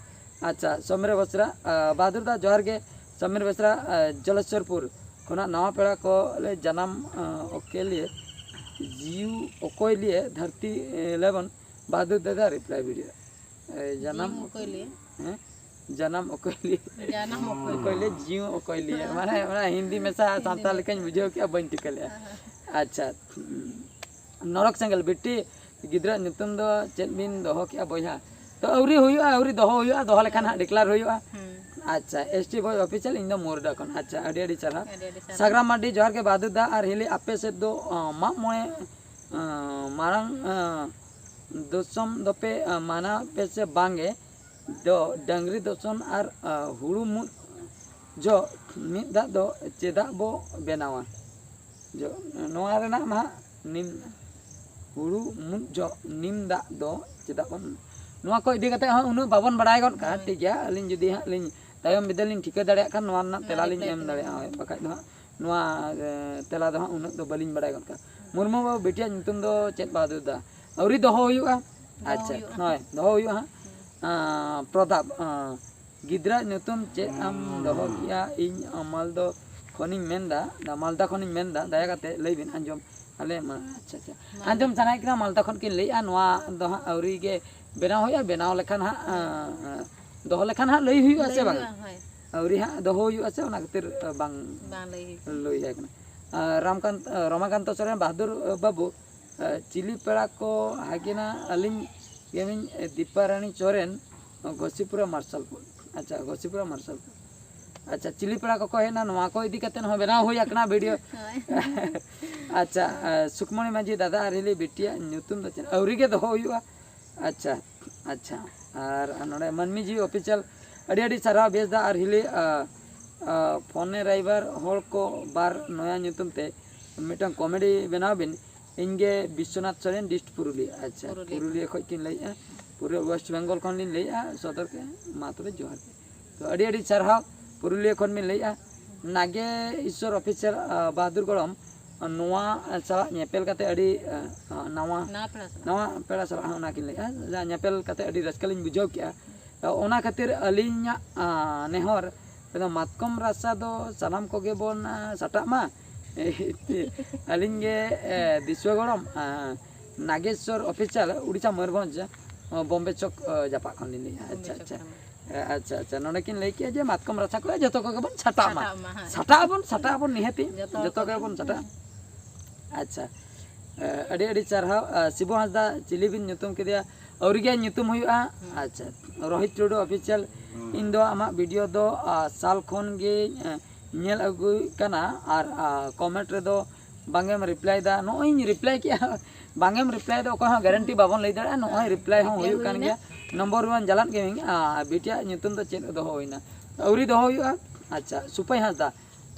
ᱟᱪᱪᱷᱟ, ᱥᱚᱢᱤᱨ ᱵᱮᱥᱨᱟ, ᱟᱸ, ᱵᱟᱦᱟᱫᱩᱨ ᱫᱟ ᱡᱚᱦᱟᱨ ᱜᱮ᱾ ᱥᱚᱢᱤᱨ ᱵᱮᱥᱨᱟ, ᱟᱸ, ᱡᱚᱞᱮᱥᱣᱚᱨᱯᱩᱨ ᱠᱷᱚᱱᱟᱜ ᱱᱟᱣᱟ ᱯᱮᱲᱟ ᱠᱚ ᱞᱮ ᱡᱟᱱᱟᱢ, ᱟᱸ, ᱚᱠᱚᱭ ᱞᱤᱭᱮ, ᱡᱤᱣᱤ ᱚᱠᱚᱭ ᱞᱤᱭᱮ ᱫᱷᱟᱹᱨᱛᱤ, ᱮᱸ, ᱞᱮᱵᱚᱱ ᱵᱟᱦᱟᱫᱩᱨ ᱫᱟᱫᱟ ᱨᱤᱯᱞᱟᱭ ᱵᱷᱤᱰᱤᱭᱳ᱾ ᱮ, ᱡᱟᱱᱟᱢ ᱡᱤᱣᱤ ᱚᱠᱚᱭ ᱞᱤᱭᱮ? ᱦᱮᱸ? ᱡᱟᱱᱟᱢ ᱚᱠᱚᱭ ᱞᱤᱭᱮ? ᱡᱟᱱᱟᱢ ᱚᱠᱚᱭ ᱚᱠᱚᱭ ᱞᱤᱭᱮ? ᱡᱤᱣᱤ ᱚᱠᱚᱭ ᱞᱤᱭᱮ? ᱦᱮᱸ᱾ ᱢᱟᱱᱮ, ᱚᱱᱟ ᱦᱤᱱᱫᱤ ᱢᱮᱥᱟ ᱦᱤᱱᱫᱤ ᱥᱟᱱᱛᱟᱲ ᱢᱮᱥᱟ᱾ ᱞᱮᱠᱟᱧ ᱵᱩᱡᱷᱟᱹᱣ ᱠᱮᱜᱼᱟ, ᱵᱟᱹᱧ ᱴᱷᱤᱠᱟᱹ ᱞᱮᱜᱼᱟ᱾ ᱦᱮᱸ, ᱦᱮᱸ᱾ ᱟᱪᱪᱷᱟ᱾ ᱱᱚᱨᱚᱠ ᱥᱮᱸᱜᱮᱞ, ᱵᱤᱴᱤ ᱜᱤᱫᱽᱨᱟᱹ ᱧᱩᱛᱩᱢ ᱫᱚ ᱪᱮᱫ ᱵᱤᱱ ᱫᱚᱦᱚ ᱠᱮᱜᱼᱟ ᱵᱚᱭᱦᱟ? ᱛᱚ, ᱟᱹᱣᱨᱤ ᱦᱩᱭᱩᱜᱼᱟ, ᱟᱹᱣᱨᱤ ᱫᱚᱦᱚ ᱦᱩᱭᱩᱜᱼᱟ, ᱫᱚᱦᱚ ᱞᱮᱠᱷᱟᱱ ᱦᱟᱸᱜ ᱰᱤᱠᱞᱮᱭᱟᱨ ᱦᱩᱭᱩᱜᱼᱟ᱾ ᱦᱩᱸ᱾ ᱟᱪᱪᱷᱟ, S T Boy Official, ᱤᱧ ᱫᱚ ᱢᱳᱨᱰᱟ ᱠᱷᱚᱱ᱾ ᱟᱪᱪᱷᱟ, ᱟᱹᱰᱤ ᱟᱹᱰᱤ ᱥᱟᱨᱦᱟᱣ᱾ ᱟᱹᱰᱤ ᱟᱹᱰᱤ ᱥᱟᱨᱦᱟᱣ᱾ ᱥᱟᱜᱽᱨᱟᱢ ᱢᱟᱨᱰᱤ, ᱡᱚᱦᱟᱨ ᱜᱮ ᱵᱟᱦᱟᱫᱩᱨ ᱫᱟ ᱟᱨ ᱦᱤᱞᱤ, ᱟᱯᱮ ᱥᱮᱫ ᱫᱚ, ᱟᱸ, ᱢᱟᱜ ᱢᱚᱬᱮ, ᱟᱸ, ᱢᱟᱨᱟᱝ, ᱟᱸ, ᱫᱚᱥᱚᱢ ᱫᱚᱯᱮ, ᱟᱸ, ᱢᱟᱱᱟᱣ ᱯᱮ ᱥᱮ ᱵᱟᱝ ᱜᱮ? ᱫᱚ ᱰᱟᱹᱝᱨᱤ ᱫᱚᱥᱚᱱ ᱟᱨ, ᱟᱸ, ᱦᱩᱲᱩ ᱢᱩᱫ ᱡᱚᱜ ᱢᱤᱫ ᱫᱟᱜ ᱫᱚ ᱪᱮᱫᱟᱜ ᱵᱚ ᱵᱮᱱᱟᱣᱟ? ᱡᱚ-, ᱱᱚᱣᱟ ᱨᱮᱱᱟᱜ ᱢᱟ ᱦᱟᱸᱜ ᱱᱤᱢ, ᱦᱩᱲᱩ ᱢᱩᱫ ᱡᱚᱜ ᱱᱤᱢ ᱫᱟᱜ ᱫᱚ ᱪᱮᱫᱟᱜ ᱵᱚᱱ, ᱱᱚᱣᱟ ᱠᱚ ᱤᱫᱤ ᱠᱟᱛᱮ ᱦᱚᱸ ᱩᱱᱟᱹᱜ ᱵᱟᱵᱚᱱ ᱵᱟᱲᱟᱭ ᱜᱚᱫ ᱠᱟᱜᱼᱟ, ᱦᱳᱭ᱾ ᱴᱷᱤᱠ ᱜᱮᱭᱟ? ᱟᱹᱞᱤᱧ ᱡᱩᱫᱤ ᱦᱟᱸᱜ ᱞᱤᱧ ᱛᱟᱭᱚᱢ ᱵᱤᱫᱟᱹᱞ ᱞᱤᱧ ᱴᱷᱤᱠᱟᱹ ᱫᱟᱲᱮᱭᱟᱜ ᱠᱷᱟᱱ ᱱᱚᱣᱟ ᱨᱮᱱᱟᱜ ᱱᱚᱣᱟ ᱛᱮᱞᱟ ᱞᱤᱧ reply ᱮᱢ ᱛᱮᱞᱤᱧ ᱫᱟᱲᱮᱭᱟᱜᱼᱟ, ᱮᱢᱟ᱾ ᱦᱳᱭ, ᱵᱟᱠᱷᱟᱡ ᱫᱚ ᱦᱟᱸᱜ ᱱᱚᱣᱟ, ᱮ, ᱛᱮᱞᱟ ᱫᱚ ᱦᱟᱸᱜ ᱩᱱᱟᱹᱜ ᱫᱚ ᱵᱟᱹᱞᱤᱧ ᱵᱟᱲᱟᱭ ᱜᱚᱫ ᱠᱟᱜᱼᱟ᱾ ᱢᱩᱨᱢᱩ ᱵᱟᱹᱵᱩ, ᱵᱤᱴᱤᱭᱟᱜ ᱧᱩᱛᱩᱢ ᱫᱚ ᱪᱮᱫ ᱵᱟᱦᱟᱫᱩᱨ ᱫᱟ? ᱟᱹᱣᱨᱤ ᱫᱚᱦᱚ ᱦᱩᱭᱩᱜᱼᱟ᱾ ᱫᱚᱦᱚ ᱟᱪᱪᱷᱟ, ᱦᱩᱭᱩᱜᱼᱟ᱾ ᱦᱳᱭ, ᱫᱚᱦᱚ ᱦᱩᱭᱩᱜᱼᱟ ᱦᱟᱸᱜ᱾ ᱦᱩᱸ᱾ ᱟᱸ, ᱯᱨᱚᱫᱟᱯ, ᱟᱸ, ᱜᱤᱫᱽᱨᱟᱹ ᱧᱩᱛᱩᱢ ᱪᱮᱫ ᱮᱢ ᱫᱚᱦᱚ ᱠᱮᱜᱼᱟ? ᱤᱧ ᱢᱟᱞᱫᱚ ᱠᱷᱚᱱᱤᱧ ᱢᱮᱱᱫᱟ, ᱫᱟ-, ᱢᱟᱞᱫᱟ ᱠᱷᱚᱱᱤᱧ ᱢᱮᱱᱫᱟ, ᱫᱟᱭᱟ ᱠᱟᱛᱮ ᱞᱟᱹᱭ ᱵᱤᱱ, ᱟᱸᱡᱚᱢ ᱟᱞᱮ ᱢᱟ᱾ ᱟᱪᱪᱷᱟ, ᱟᱪᱪᱷᱟ᱾ ᱢᱟᱞᱫᱟ᱾ ᱟᱸᱡᱚᱢ ᱥᱟᱱᱟᱭᱮᱫ ᱠᱟᱱᱟ, ᱢᱟᱞᱫᱟ ᱠᱷᱚᱱ ᱠᱤᱱ ᱞᱟᱹᱭᱮᱜᱼᱟ, ᱱᱚᱣᱟ ᱫᱚ ᱦᱟᱸᱜ ᱟᱹᱣᱨᱤ ᱜᱮ ᱵᱮᱱᱟᱣ ᱦᱩᱭᱩᱜᱼᱟ, ᱵᱮᱱᱟᱣ ᱞᱮᱠᱷᱟᱱ ᱦᱟᱸᱜ, ᱦᱩᱸ᱾ ᱟᱸ, ᱫᱚᱦᱚ ᱞᱮᱠᱷᱟᱱ ᱦᱟᱸᱜ ᱞᱟᱹᱭ ᱦᱩᱭᱩᱜᱼᱟ ᱞᱟᱹᱭ ᱥᱮ ᱵᱟᱝ? ᱦᱩᱭᱩᱜᱼᱟ, ᱦᱳᱭ᱾ ᱟᱹᱣᱨᱤ ᱦᱟᱸᱜ ᱫᱚᱦᱚ ᱦᱩᱭᱩᱜᱼᱟ ᱥᱮ, ᱚᱱᱟ ᱠᱷᱟᱹᱛᱤᱨ, ᱟᱸ, ᱵᱟᱝ ᱵᱟᱝ ᱞᱟᱹᱭ ᱦᱩᱭ ᱠᱟᱱᱟ᱾ ᱞᱟᱹᱭ ᱦᱩᱭ ᱠᱟᱱᱟ᱾ ᱟᱸ, ᱨᱟᱢᱠᱟᱱᱛ-, ᱟᱸ, ᱨᱚᱢᱟᱠᱟᱱᱛᱚ ᱥᱚᱨᱮᱱ, ᱵᱟᱦᱟᱫᱩᱨ, ᱟᱸ, ᱵᱟᱹᱵᱩ, ᱟᱸ, ᱪᱤᱞᱤ ᱯᱮᱲᱟ ᱠᱚ ᱦᱟᱜᱮᱱᱟ? ᱟᱹᱞᱤᱧ ᱜᱮᱢᱤᱧ, ᱟᱸ, ᱫᱤᱯᱟ ᱨᱟᱱᱤ ᱥᱚᱨᱮᱱ, ᱜᱚᱥᱤᱯᱩᱨᱟ ᱢᱟᱨᱥᱟᱞᱯᱩᱨ᱾ ᱟᱪᱪᱷᱟ, ᱜᱚᱥᱤᱯᱩᱨᱟ ᱢᱟᱨᱥᱟᱞᱯᱩᱨ᱾ ᱟᱪᱪᱷᱟ, ᱪᱤᱞᱤ ᱯᱮᱲᱟ ᱠᱚᱠᱚ ᱦᱮᱡ ᱮᱱᱟ, ᱱᱚᱣᱟ ᱠᱚ ᱤᱫᱤ ᱠᱟᱛᱮ ᱦᱚᱸ ᱵᱮᱱᱟᱣ ᱦᱩᱭ ᱟᱠᱟᱱᱟ ᱵᱷᱤᱰᱤᱭᱳ᱾ ᱦᱳᱭ᱾ ᱟᱪᱪᱷᱟ, ᱟᱸ, ᱥᱩᱠᱢᱚᱱᱤ ᱢᱟᱹᱡᱷᱤ ᱫᱟᱫᱟ ᱟᱨ ᱦᱤᱞᱤ ᱵᱤᱴᱤᱭᱟᱜ ᱧᱩᱛᱩᱢ ᱫᱚ ᱪᱮᱫ? ᱟᱹᱣᱨᱤ ᱜᱮ ᱫᱚᱦᱚ ᱦᱩᱭᱩᱜᱼᱟ᱾ ᱟᱪᱪᱷᱟ, ᱟᱪᱪᱷᱟ᱾ ᱟᱨ ᱱᱚᱰᱮ ᱢᱟᱹᱱᱢᱤ ᱡᱤᱣᱤ Official, ᱟᱹᱰᱤ ᱟᱹᱰᱤ ᱥᱟᱨᱦᱟᱣ ᱵᱮᱥ ᱫᱟ ᱟᱨ ᱦᱤᱞᱤ, ᱟᱸ, ᱟᱸ, ᱯᱷᱳᱱᱮ ᱨᱟᱭᱵᱟᱨ ᱦᱚᱲ ᱠᱚ ᱵᱟᱨ ᱱᱚᱭᱟ ᱧᱩᱛᱩᱢ ᱛᱮ ᱢᱤᱫᱴᱟᱝ comedy ᱵᱮᱱᱟᱣ ᱵᱤᱱ᱾ ᱤᱧ ᱜᱮ ᱵᱤᱥᱥᱚᱱᱟᱛᱷ ᱥᱚᱨᱮᱱ, ᱰᱤᱥᱴ ᱯᱩᱨᱩᱞᱤᱭᱟᱹ᱾ ᱟᱪᱪᱷᱟ, ᱯᱩᱨᱩᱞᱤᱭᱟᱹ᱾ ᱯᱩᱨᱩᱞᱤᱭᱟᱹ ᱠᱷᱚᱱ ᱠᱤᱱ ᱞᱟᱹᱭᱮᱫᱼᱟ, ᱯᱩᱨᱟᱹ ᱳᱭᱮᱥᱴ ᱵᱮᱝᱜᱚᱞ ᱠᱷᱚᱱ ᱞᱤᱧ ᱞᱟᱹᱭᱮᱫᱼᱟ, ᱥᱚᱫᱚᱨ ᱜᱮ᱾ ᱢᱟ ᱛᱚᱵᱮ ᱡᱚᱦᱟᱨ ᱜᱮ᱾ ᱛᱚ ᱟᱹᱰᱤ ᱟᱹᱰᱤ ᱥᱟᱨᱦᱟᱣ, ᱯᱩᱨᱩᱞᱤᱭᱟᱹ ᱠᱷᱚᱱ ᱵᱤᱱ ᱞᱟᱹᱭᱮᱫᱼᱟ, ᱱᱟᱜᱮ ᱤᱥᱥᱚᱨ ᱚᱯᱷᱤᱥᱤᱭᱟᱞ, ᱟᱸ, ᱵᱟᱦᱟᱫᱩᱨ ᱜᱚᱲᱚᱢ, ᱱᱚᱣᱟ ᱥᱟᱞᱟᱜ ᱧᱮᱯᱮᱞ ᱠᱟᱛᱮ ᱟᱹᱰᱤ, ᱟᱸ, ᱱᱟᱣᱟ, ᱱᱟᱣᱟ ᱯᱮᱲᱟ ᱥᱟᱞᱟᱜ᱾ ᱱᱟᱣᱟ ᱯᱮᱲᱟ ᱥᱟᱞᱟᱜ ᱦᱚᱸ ᱚᱱᱟ ᱠᱤᱱ ᱞᱟᱹᱭᱮᱫᱼᱟ, ᱡᱟᱦᱟᱸ ᱧᱮᱯᱮᱞ ᱠᱟᱛᱮ ᱟᱹᱰᱤ ᱨᱟᱹᱥᱠᱟᱹ ᱞᱤᱧ ᱵᱩᱡᱷᱟᱹᱣ ᱠᱮᱜᱼᱟ᱾ ᱚᱱᱟ ᱠᱷᱟᱹᱛᱤᱨ ᱟᱹᱞᱤᱧᱟᱜ, ᱟᱸ, ᱱᱮᱦᱚᱨ, ᱟᱫᱚ ᱢᱟᱛᱠᱚᱢ ᱨᱟᱥᱟ ᱫᱚ ᱥᱟᱱᱟᱢ ᱠᱚᱜᱮ ᱵᱚᱱ, ᱟᱸ, ᱥᱟᱴᱟᱜ ᱢᱟ᱾ ᱟᱹᱞᱤᱧ ᱜᱮ, ᱮ, ᱫᱤᱥᱣᱟᱹ ᱜᱚᱲᱚᱢ, ᱟᱸ, ᱱᱟᱜᱮᱥᱣᱚᱨ ᱚᱯᱷᱤᱥᱤᱭᱟᱞ, ᱩᱲᱤᱥᱥᱟ, ᱢᱚᱭᱩᱨᱵᱷᱚᱸᱡᱽ, ᱚ, ᱵᱚᱢᱵᱮ ᱪᱚᱠ, ᱚ, ᱡᱟᱯᱟᱜ ᱠᱷᱚᱱ ᱞᱤᱧ ᱞᱟᱹᱭᱮᱫᱼᱟ᱾ ᱟᱪᱪᱷᱟ, ᱵᱚᱢᱵᱮ ᱪᱚᱠ ᱟᱪᱪᱷᱟ᱾ ᱠᱷᱚᱱ᱾ ᱮ, ᱟᱪᱪᱷᱟ, ᱟᱪᱪᱷᱟ᱾ ᱱᱚᱰᱮ ᱠᱤᱱ ᱞᱟᱹᱭ ᱠᱮᱜᱼᱟ ᱡᱮ ᱢᱟᱛᱠᱚᱢ ᱨᱟᱥᱟ ᱠᱚᱨᱮ ᱡᱚᱛᱚ ᱠᱚᱜᱮ ᱵᱚᱱ ᱥᱟᱴᱟᱜ ᱢᱟ᱾ ᱥᱟᱴᱟᱜ ᱢᱟ, ᱦᱮᱸ᱾ ᱥᱟᱴᱟᱜ ᱟᱵᱚᱱ ᱱᱤᱦᱟᱹᱛᱤ, ᱡᱚᱛᱚ ᱡᱚᱛᱚ ᱦᱚᱲ ᱜᱮ ᱠᱚᱜᱮ᱾ ᱵᱚᱱ ᱥᱟᱴᱟᱜᱼᱟ᱾ ᱟᱪᱪᱷᱟ᱾ ᱮ, ᱟᱹᱰᱤ ᱟᱹᱰᱤ ᱥᱟᱨᱦᱟᱣ᱾ ᱮ, ᱥᱤᱵᱩ ᱦᱟᱸᱥᱫᱟ, ᱪᱤᱞᱤ ᱵᱤᱱ ᱧᱩᱛᱩᱢ ᱠᱮᱫᱮᱭᱟ? ᱟᱹᱣᱨᱤ ᱜᱮ ᱧᱩᱛᱩᱢ ᱦᱩᱭᱩᱜᱼᱟ᱾ ᱦᱩᱸ᱾ ᱟᱪᱪᱷᱟ, ᱨᱳᱦᱤᱛ ᱴᱩᱰᱩ ᱚᱯᱷᱤᱥᱤᱭᱟᱞ, ᱦᱩᱸ᱾ ᱤᱧ ᱫᱚ ᱟᱢᱟᱜ ᱵᱷᱤᱰᱤᱭᱳ ᱫᱚ, ᱟ, ᱥᱟᱞ ᱠᱷᱚᱱ ᱜᱮ, ᱮ, ᱧᱮᱞ ᱟᱹᱜᱩᱭᱮᱫ ᱠᱟᱱᱟ ᱟᱨ, ᱟ, ᱠᱚᱢᱮᱱᱴ ᱨᱮᱫᱚ ᱵᱟᱝ ᱮᱢ ᱨᱤᱯᱞᱟᱭ ᱫᱟ᱾ ᱱᱚᱜᱼᱚᱭ ᱤᱧ ᱨᱤᱯᱞᱟᱭ ᱠᱮᱜᱼᱟ, ᱵᱟᱝ ᱮᱢ ᱨᱤᱯᱞᱟᱭ ᱫᱟ, ᱚᱠᱚᱭ ᱦᱚᱸ ᱜᱮᱨᱮᱱᱴᱤ ᱵᱟᱵᱚᱱ ᱞᱟᱹᱭ ᱫᱟᱲᱮᱭᱟᱜᱼᱟ᱾ ᱱᱚᱜᱼᱚᱭ ᱨᱤᱯᱞᱟᱭ ᱦᱚᱸ ᱨᱤᱯᱞᱟᱭ ᱦᱩᱭᱩᱜ ᱠᱟᱱ ᱦᱩᱭᱱᱟ᱾ ᱜᱮᱭᱟ᱾ ᱱᱚᱢᱵᱚᱨ ᱳᱣᱟᱱ ᱡᱟᱞᱟᱫ ᱜᱮᱢᱤᱝ, ᱟ, ᱵᱤᱴᱤᱭᱟᱜ ᱧᱩᱛᱩᱢ ᱫᱚ ᱪᱮᱫ ᱫᱚᱦᱚ ᱦᱩᱭᱱᱟ? ᱟᱹᱣᱨᱤ ᱫᱚᱦᱚ ᱦᱩᱭᱩᱜᱼᱟ᱾ ᱟᱪᱪᱷᱟ, ᱥᱩᱯᱟᱹᱭ ᱦᱟᱸᱥᱫᱟ,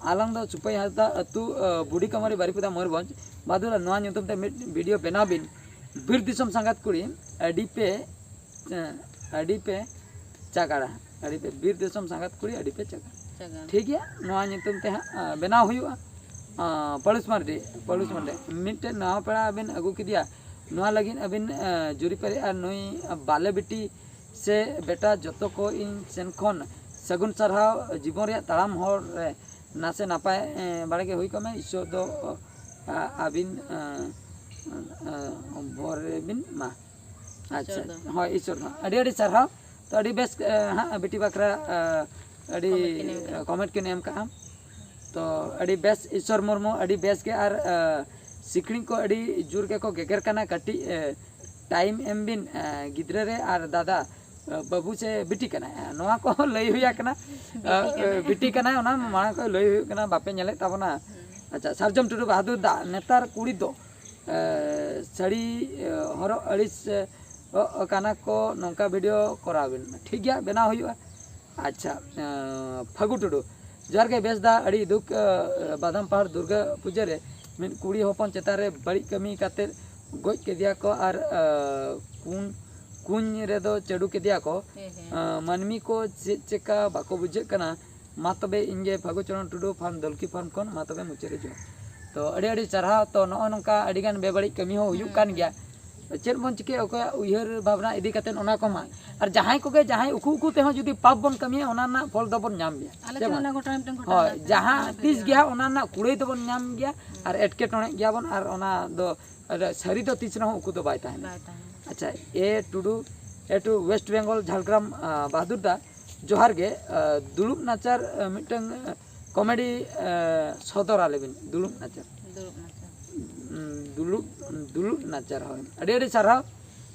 ᱟᱞᱟᱝ ᱫᱚ ᱥᱩᱯᱟᱹᱭ ᱦᱟᱸᱥᱫᱟ ᱟᱹᱛᱩ, ᱟ, ᱵᱩᱰᱷᱤ ᱠᱟᱢᱟᱨᱤ ᱵᱟᱨᱤᱯᱟᱫᱟ ᱢᱚᱭᱩᱨᱵᱷᱚᱸᱡᱽ᱾ ᱵᱟᱫᱩᱞᱟ, ᱱᱚᱣᱟ ᱧᱩᱛᱩᱢ ᱛᱮ ᱢᱤᱫ ᱵᱷᱤᱰᱤᱭᱳ ᱵᱮᱱᱟᱣ ᱵᱤᱱ᱾ ᱵᱤᱨ ᱫᱤᱥᱚᱢ ᱥᱟᱸᱜᱟᱛ ᱠᱩᱲᱤ, ᱟᱹᱰᱤ ᱯᱮ, ᱟ, ᱟᱹᱰᱤ ᱯᱮ ᱪᱟᱜᱟᱲᱟ, ᱟᱹᱰᱤ ᱯᱮ, ᱵᱤᱨ ᱫᱤᱥᱚᱢ ᱥᱟᱸᱜᱟᱛ ᱠᱩᱲᱤ, ᱟᱹᱰᱤ ᱯᱮ ᱪᱟᱜᱟᱲᱟ᱾ ᱪᱟᱜᱟᱲ᱾ ᱴᱷᱤᱠ ᱜᱮᱭᱟ, ᱱᱚᱣᱟ ᱧᱩᱛᱩᱢ ᱛᱮ ᱦᱟᱸᱜ, ᱟ, ᱵᱮᱱᱟᱣ ᱦᱩᱭᱩᱜᱼᱟ᱾ ᱟ, ᱯᱟᱹᱲᱩᱥ ᱢᱟᱨᱰᱤ, ᱯᱟᱹᱲᱩᱥ ᱢᱟᱨᱰᱤ᱾ ᱢᱤᱫᱴᱮᱱ ᱱᱟᱣᱟ ᱯᱮᱲᱟ ᱵᱤᱱ ᱟᱹᱜᱩ ᱠᱮᱫᱮᱭᱟ, ᱱᱚᱣᱟ ᱞᱟᱹᱜᱤᱫ ᱟᱹᱵᱤᱱ, ᱟ, ᱡᱩᱨᱤᱯᱟᱹᱨᱤ ᱟᱨ ᱱᱩᱭ ᱵᱟᱞᱮ ᱵᱤᱴᱤ ᱥᱮ ᱵᱮᱴᱟ, ᱡᱚᱛᱚ ᱠᱚ ᱤᱧ ᱥᱮᱱ ᱠᱷᱚᱱ ᱥᱟᱹᱜᱩᱱ ᱥᱟᱨᱦᱟᱣ᱾ ᱡᱤᱵᱚᱱ ᱨᱮᱭᱟᱜ ᱛᱟᱲᱟᱢ ᱦᱚᱨ ᱨᱮ ᱱᱟᱥᱮ ᱱᱟᱯᱟᱭ, ᱮ, ᱵᱟᱲᱟ ᱜᱮ ᱦᱩᱭ ᱠᱚᱜ ᱢᱮ᱾ ᱤᱥᱥᱚᱨ ᱫᱚ, ᱟ, ᱟᱹᱵᱤᱱ, ᱮ, ᱮ, ᱵᱷᱚᱨ ᱨᱮᱵᱤᱱ ᱢᱟ᱾ ᱟᱪᱪᱷᱟ, ᱤᱥᱥᱚᱨ ᱫᱚ᱾ ᱦᱳᱭ, ᱤᱥᱥᱚᱨ ᱫᱚ᱾ ᱟᱹᱰᱤ ᱟᱹᱰᱤ ᱥᱟᱨᱦᱟᱣ᱾ ᱛᱚ ᱟᱹᱰᱤ ᱵᱮᱥ, ᱮ, ᱦᱟᱸᱜ ᱵᱤᱴᱤ ᱵᱟᱠᱷᱨᱟ, ᱮ, ᱟᱹᱰᱤ ᱠᱚᱢᱮᱱᱴ ᱠᱤᱱ ᱮᱢ ᱠᱟᱜᱼᱟ᱾ ᱠᱚᱢᱮᱱᱴ ᱠᱤᱱ ᱮᱢ ᱠᱟᱜᱼᱟ᱾ ᱛᱚ ᱟᱹᱰᱤ ᱵᱮᱥ, ᱤᱥᱥᱚᱨ ᱢᱩᱨᱢᱩ, ᱟᱹᱰᱤ ᱵᱮᱥ ᱜᱮ᱾ ᱟᱨ, ᱮ, ᱥᱤᱠᱲᱤᱡ ᱠᱚ ᱟᱹᱰᱤ ᱡᱳᱨ ᱜᱮᱠᱚ ᱜᱮᱜᱮᱨ ᱠᱟᱱᱟ, ᱠᱟᱹᱴᱤᱡ, ᱮ, ᱴᱟᱭᱤᱢ ᱮᱢ ᱵᱤᱱ, ᱮ, ᱜᱤᱫᱽᱨᱟᱹ ᱨᱮ ᱟᱨ ᱫᱟᱫᱟ, ᱮ, ᱵᱟᱹᱵᱩ ᱥᱮ ᱵᱤᱴᱤ ᱠᱟᱱᱟᱭ? ᱮ, ᱱᱚᱣᱟ ᱠᱚ ᱞᱟᱹᱭ ᱦᱩᱭ ᱟᱠᱟᱱᱟ᱾ ᱵᱤᱴᱤ ᱮ, ᱠᱟᱱᱟᱭ᱾ ᱵᱤᱴᱤ ᱠᱟᱱᱟᱭ, ᱚᱱᱟ ᱢᱟᱲᱟᱝ ᱠᱷᱚᱱ ᱞᱟᱹᱭ ᱦᱩᱭᱩᱜ ᱠᱟᱱᱟ, ᱵᱟᱯᱮ ᱧᱮᱞᱮᱫ ᱛᱟᱵᱚᱱᱟ᱾ ᱦᱩᱸ᱾ ᱟᱪᱪᱷᱟ, ᱥᱟᱨᱡᱚᱢ ᱴᱩᱰᱩ ᱵᱟᱦᱟᱫᱩᱨ ᱫᱟ, ᱱᱮᱛᱟᱨ ᱠᱩᱲᱤ ᱫᱚ, ᱮ, ᱥᱟᱹᱲᱤ, ᱮ, ᱦᱚᱨᱚᱜ ᱟᱹᱲᱤᱥ, ᱮ, ᱚᱜ ᱠᱟᱱᱟ ᱠᱚ, ᱱᱚᱝᱠᱟ ᱵᱷᱤᱰᱤᱭᱳ ᱠᱚᱨᱟᱣ ᱵᱤᱱ᱾ ᱴᱷᱤᱠ ᱜᱮᱭᱟ, ᱵᱮᱱᱟᱣ ᱦᱩᱭᱩᱜᱼᱟ᱾ ᱟᱪᱪᱷᱟ, ᱮ, ᱯᱷᱟᱹᱜᱩ ᱴᱩᱰᱩ, ᱡᱚᱦᱟᱨ ᱜᱮ ᱵᱮᱥ ᱫᱟ, ᱟᱹᱰᱤ ᱫᱩᱠ, ᱮ, ᱵᱟᱫᱟᱢ ᱯᱟᱦᱟᱲ ᱫᱩᱨᱜᱟᱹ ᱯᱩᱡᱟᱹ ᱨᱮ ᱢᱤᱫ ᱠᱩᱲᱤ ᱦᱚᱯᱚᱱ ᱪᱮᱛᱟᱱ ᱨᱮ ᱵᱟᱹᱲᱤᱡ ᱠᱟᱹᱢᱤ ᱠᱟᱛᱮ ᱜᱚᱡ ᱠᱮᱫᱮᱭᱟ ᱠᱚ ᱟᱨ ᱠᱩᱧ ᱠᱩᱧ ᱨᱮᱫᱚ ᱪᱟᱹᱰᱩ ᱠᱮᱫᱮᱭᱟ ᱠᱚ᱾ ᱢᱟᱹᱱᱢᱤ ᱠᱚ ᱪᱮᱫ ᱪᱮᱠᱟ ᱵᱟᱠᱚ ᱵᱩᱡᱷᱟᱹᱜ ᱠᱟᱱᱟ᱾ ᱢᱟ ᱛᱚᱵᱮ ᱤᱧ ᱜᱮ ᱯᱷᱟᱹᱜᱩ ᱪᱚᱨᱚᱱ ᱴᱩᱰᱩ ᱯᱷᱟᱨᱢ ᱫᱚᱞᱠᱤ ᱯᱷᱟᱨᱢ ᱠᱷᱚᱱ ᱢᱟ ᱛᱚᱵᱮ ᱢᱩᱪᱟᱹᱫ ᱨᱮ ᱡᱚᱦᱟᱨ᱾ ᱛᱚ ᱟᱹᱰᱤ ᱟᱹᱰᱤ ᱥᱟᱨᱦᱟᱣ᱾ ᱛᱚ ᱱᱚᱜᱼᱚ ᱱᱚᱝᱠᱟ ᱟᱹᱰᱤ ᱜᱟᱱ ᱵᱮᱵᱟᱹᱲᱤᱡ ᱠᱟᱹᱢᱤ ᱦᱚᱸ ᱦᱩᱭᱩᱜ ᱠᱟᱱ ᱜᱮᱭᱟ᱾ ᱪᱮᱫ ᱵᱚᱱ ᱪᱤᱠᱟᱹᱭᱟ, ᱚᱠᱚᱭᱟᱜ ᱩᱭᱦᱟᱹᱨ ᱵᱷᱟᱵᱽᱱᱟ ᱤᱫᱤ ᱠᱟᱛᱮ ᱚᱱᱟ ᱠᱚᱢᱟ᱾ ᱟᱨ ᱡᱟᱦᱟᱸᱭ ᱠᱚᱜᱮ ᱡᱟᱦᱟᱸᱭ ᱩᱠᱩ ᱩᱠᱩ ᱛᱮᱦᱚᱸ ᱡᱩᱫᱤ ᱯᱟᱯ ᱵᱚᱱ ᱠᱟᱹᱢᱤᱭᱟ, ᱚᱱᱟ ᱨᱮᱱᱟᱜ ᱯᱷᱚᱞ ᱫᱚᱵᱚᱱ ᱧᱟᱢ ᱜᱮᱭᱟ᱾ ᱟᱞᱮ ᱥᱮ ᱴᱷᱮᱱ ᱵᱟᱝ? ᱚᱱᱟ ᱜᱷᱚᱴᱚᱱᱟ ᱢᱤᱫᱴᱟᱝ ᱜᱷᱚᱴᱟᱣ ᱦᱳᱭ, ᱞᱮᱱᱟ᱾ ᱡᱟᱦᱟᱸ ᱛᱤᱥ ᱜᱮ ᱦᱟᱸᱜ ᱚᱱᱟ ᱨᱮᱱᱟᱜ ᱠᱩᱲᱟᱹᱭ ᱫᱚᱵᱚᱱ ᱧᱟᱢ ᱜᱮᱭᱟ᱾ ᱟᱨ ᱮᱴᱠᱮᱴᱚᱬᱮᱜ ᱜᱮᱭᱟᱵᱚᱱ, ᱟᱨ ᱚᱱᱟ ᱫᱚ ᱟᱨ ᱥᱟᱹᱨᱤ ᱫᱚ ᱛᱤᱥ ᱨᱮᱦᱚᱸ ᱩᱠᱩ ᱫᱚ ᱵᱟᱭ ᱛᱟᱦᱮᱱᱟ᱾ ᱵᱟᱭ ᱛᱟᱦᱮᱱᱟ᱾ ᱟᱪᱪᱷᱟ, ᱮ ᱴᱩᱰᱩ, ᱮ ᱴᱩ ᱣᱮᱥᱴ ᱵᱮᱝᱜᱚᱞ ᱡᱷᱟᱲᱜᱨᱟᱢ, ᱟ, ᱵᱟᱦᱟᱫᱩᱨ ᱫᱟ, ᱡᱚᱦᱟᱨ ᱜᱮ᱾ ᱟ, ᱫᱩᱲᱩᱵ ᱱᱟᱪᱟᱨ, ᱟ, ᱢᱤᱫᱴᱟᱝ, ᱟ, ᱠᱚᱢᱮᱰᱤ, ᱟ, ᱥᱚᱫᱚᱨ ᱟᱞᱮ ᱵᱤᱱ, ᱫᱩᱲᱩᱵ ᱱᱟᱪᱟᱨ᱾ ᱫᱩᱲᱩᱵ ᱱᱟᱪᱟᱨ᱾ ᱩᱸ, ᱫᱩᱲᱩᱵ, ᱫᱩᱲᱩᱵ ᱱᱟᱪᱟᱨ, ᱦᱳᱭ᱾ ᱟᱹᱰᱤ ᱟᱹᱰᱤ ᱥᱟᱨᱦᱟᱣ᱾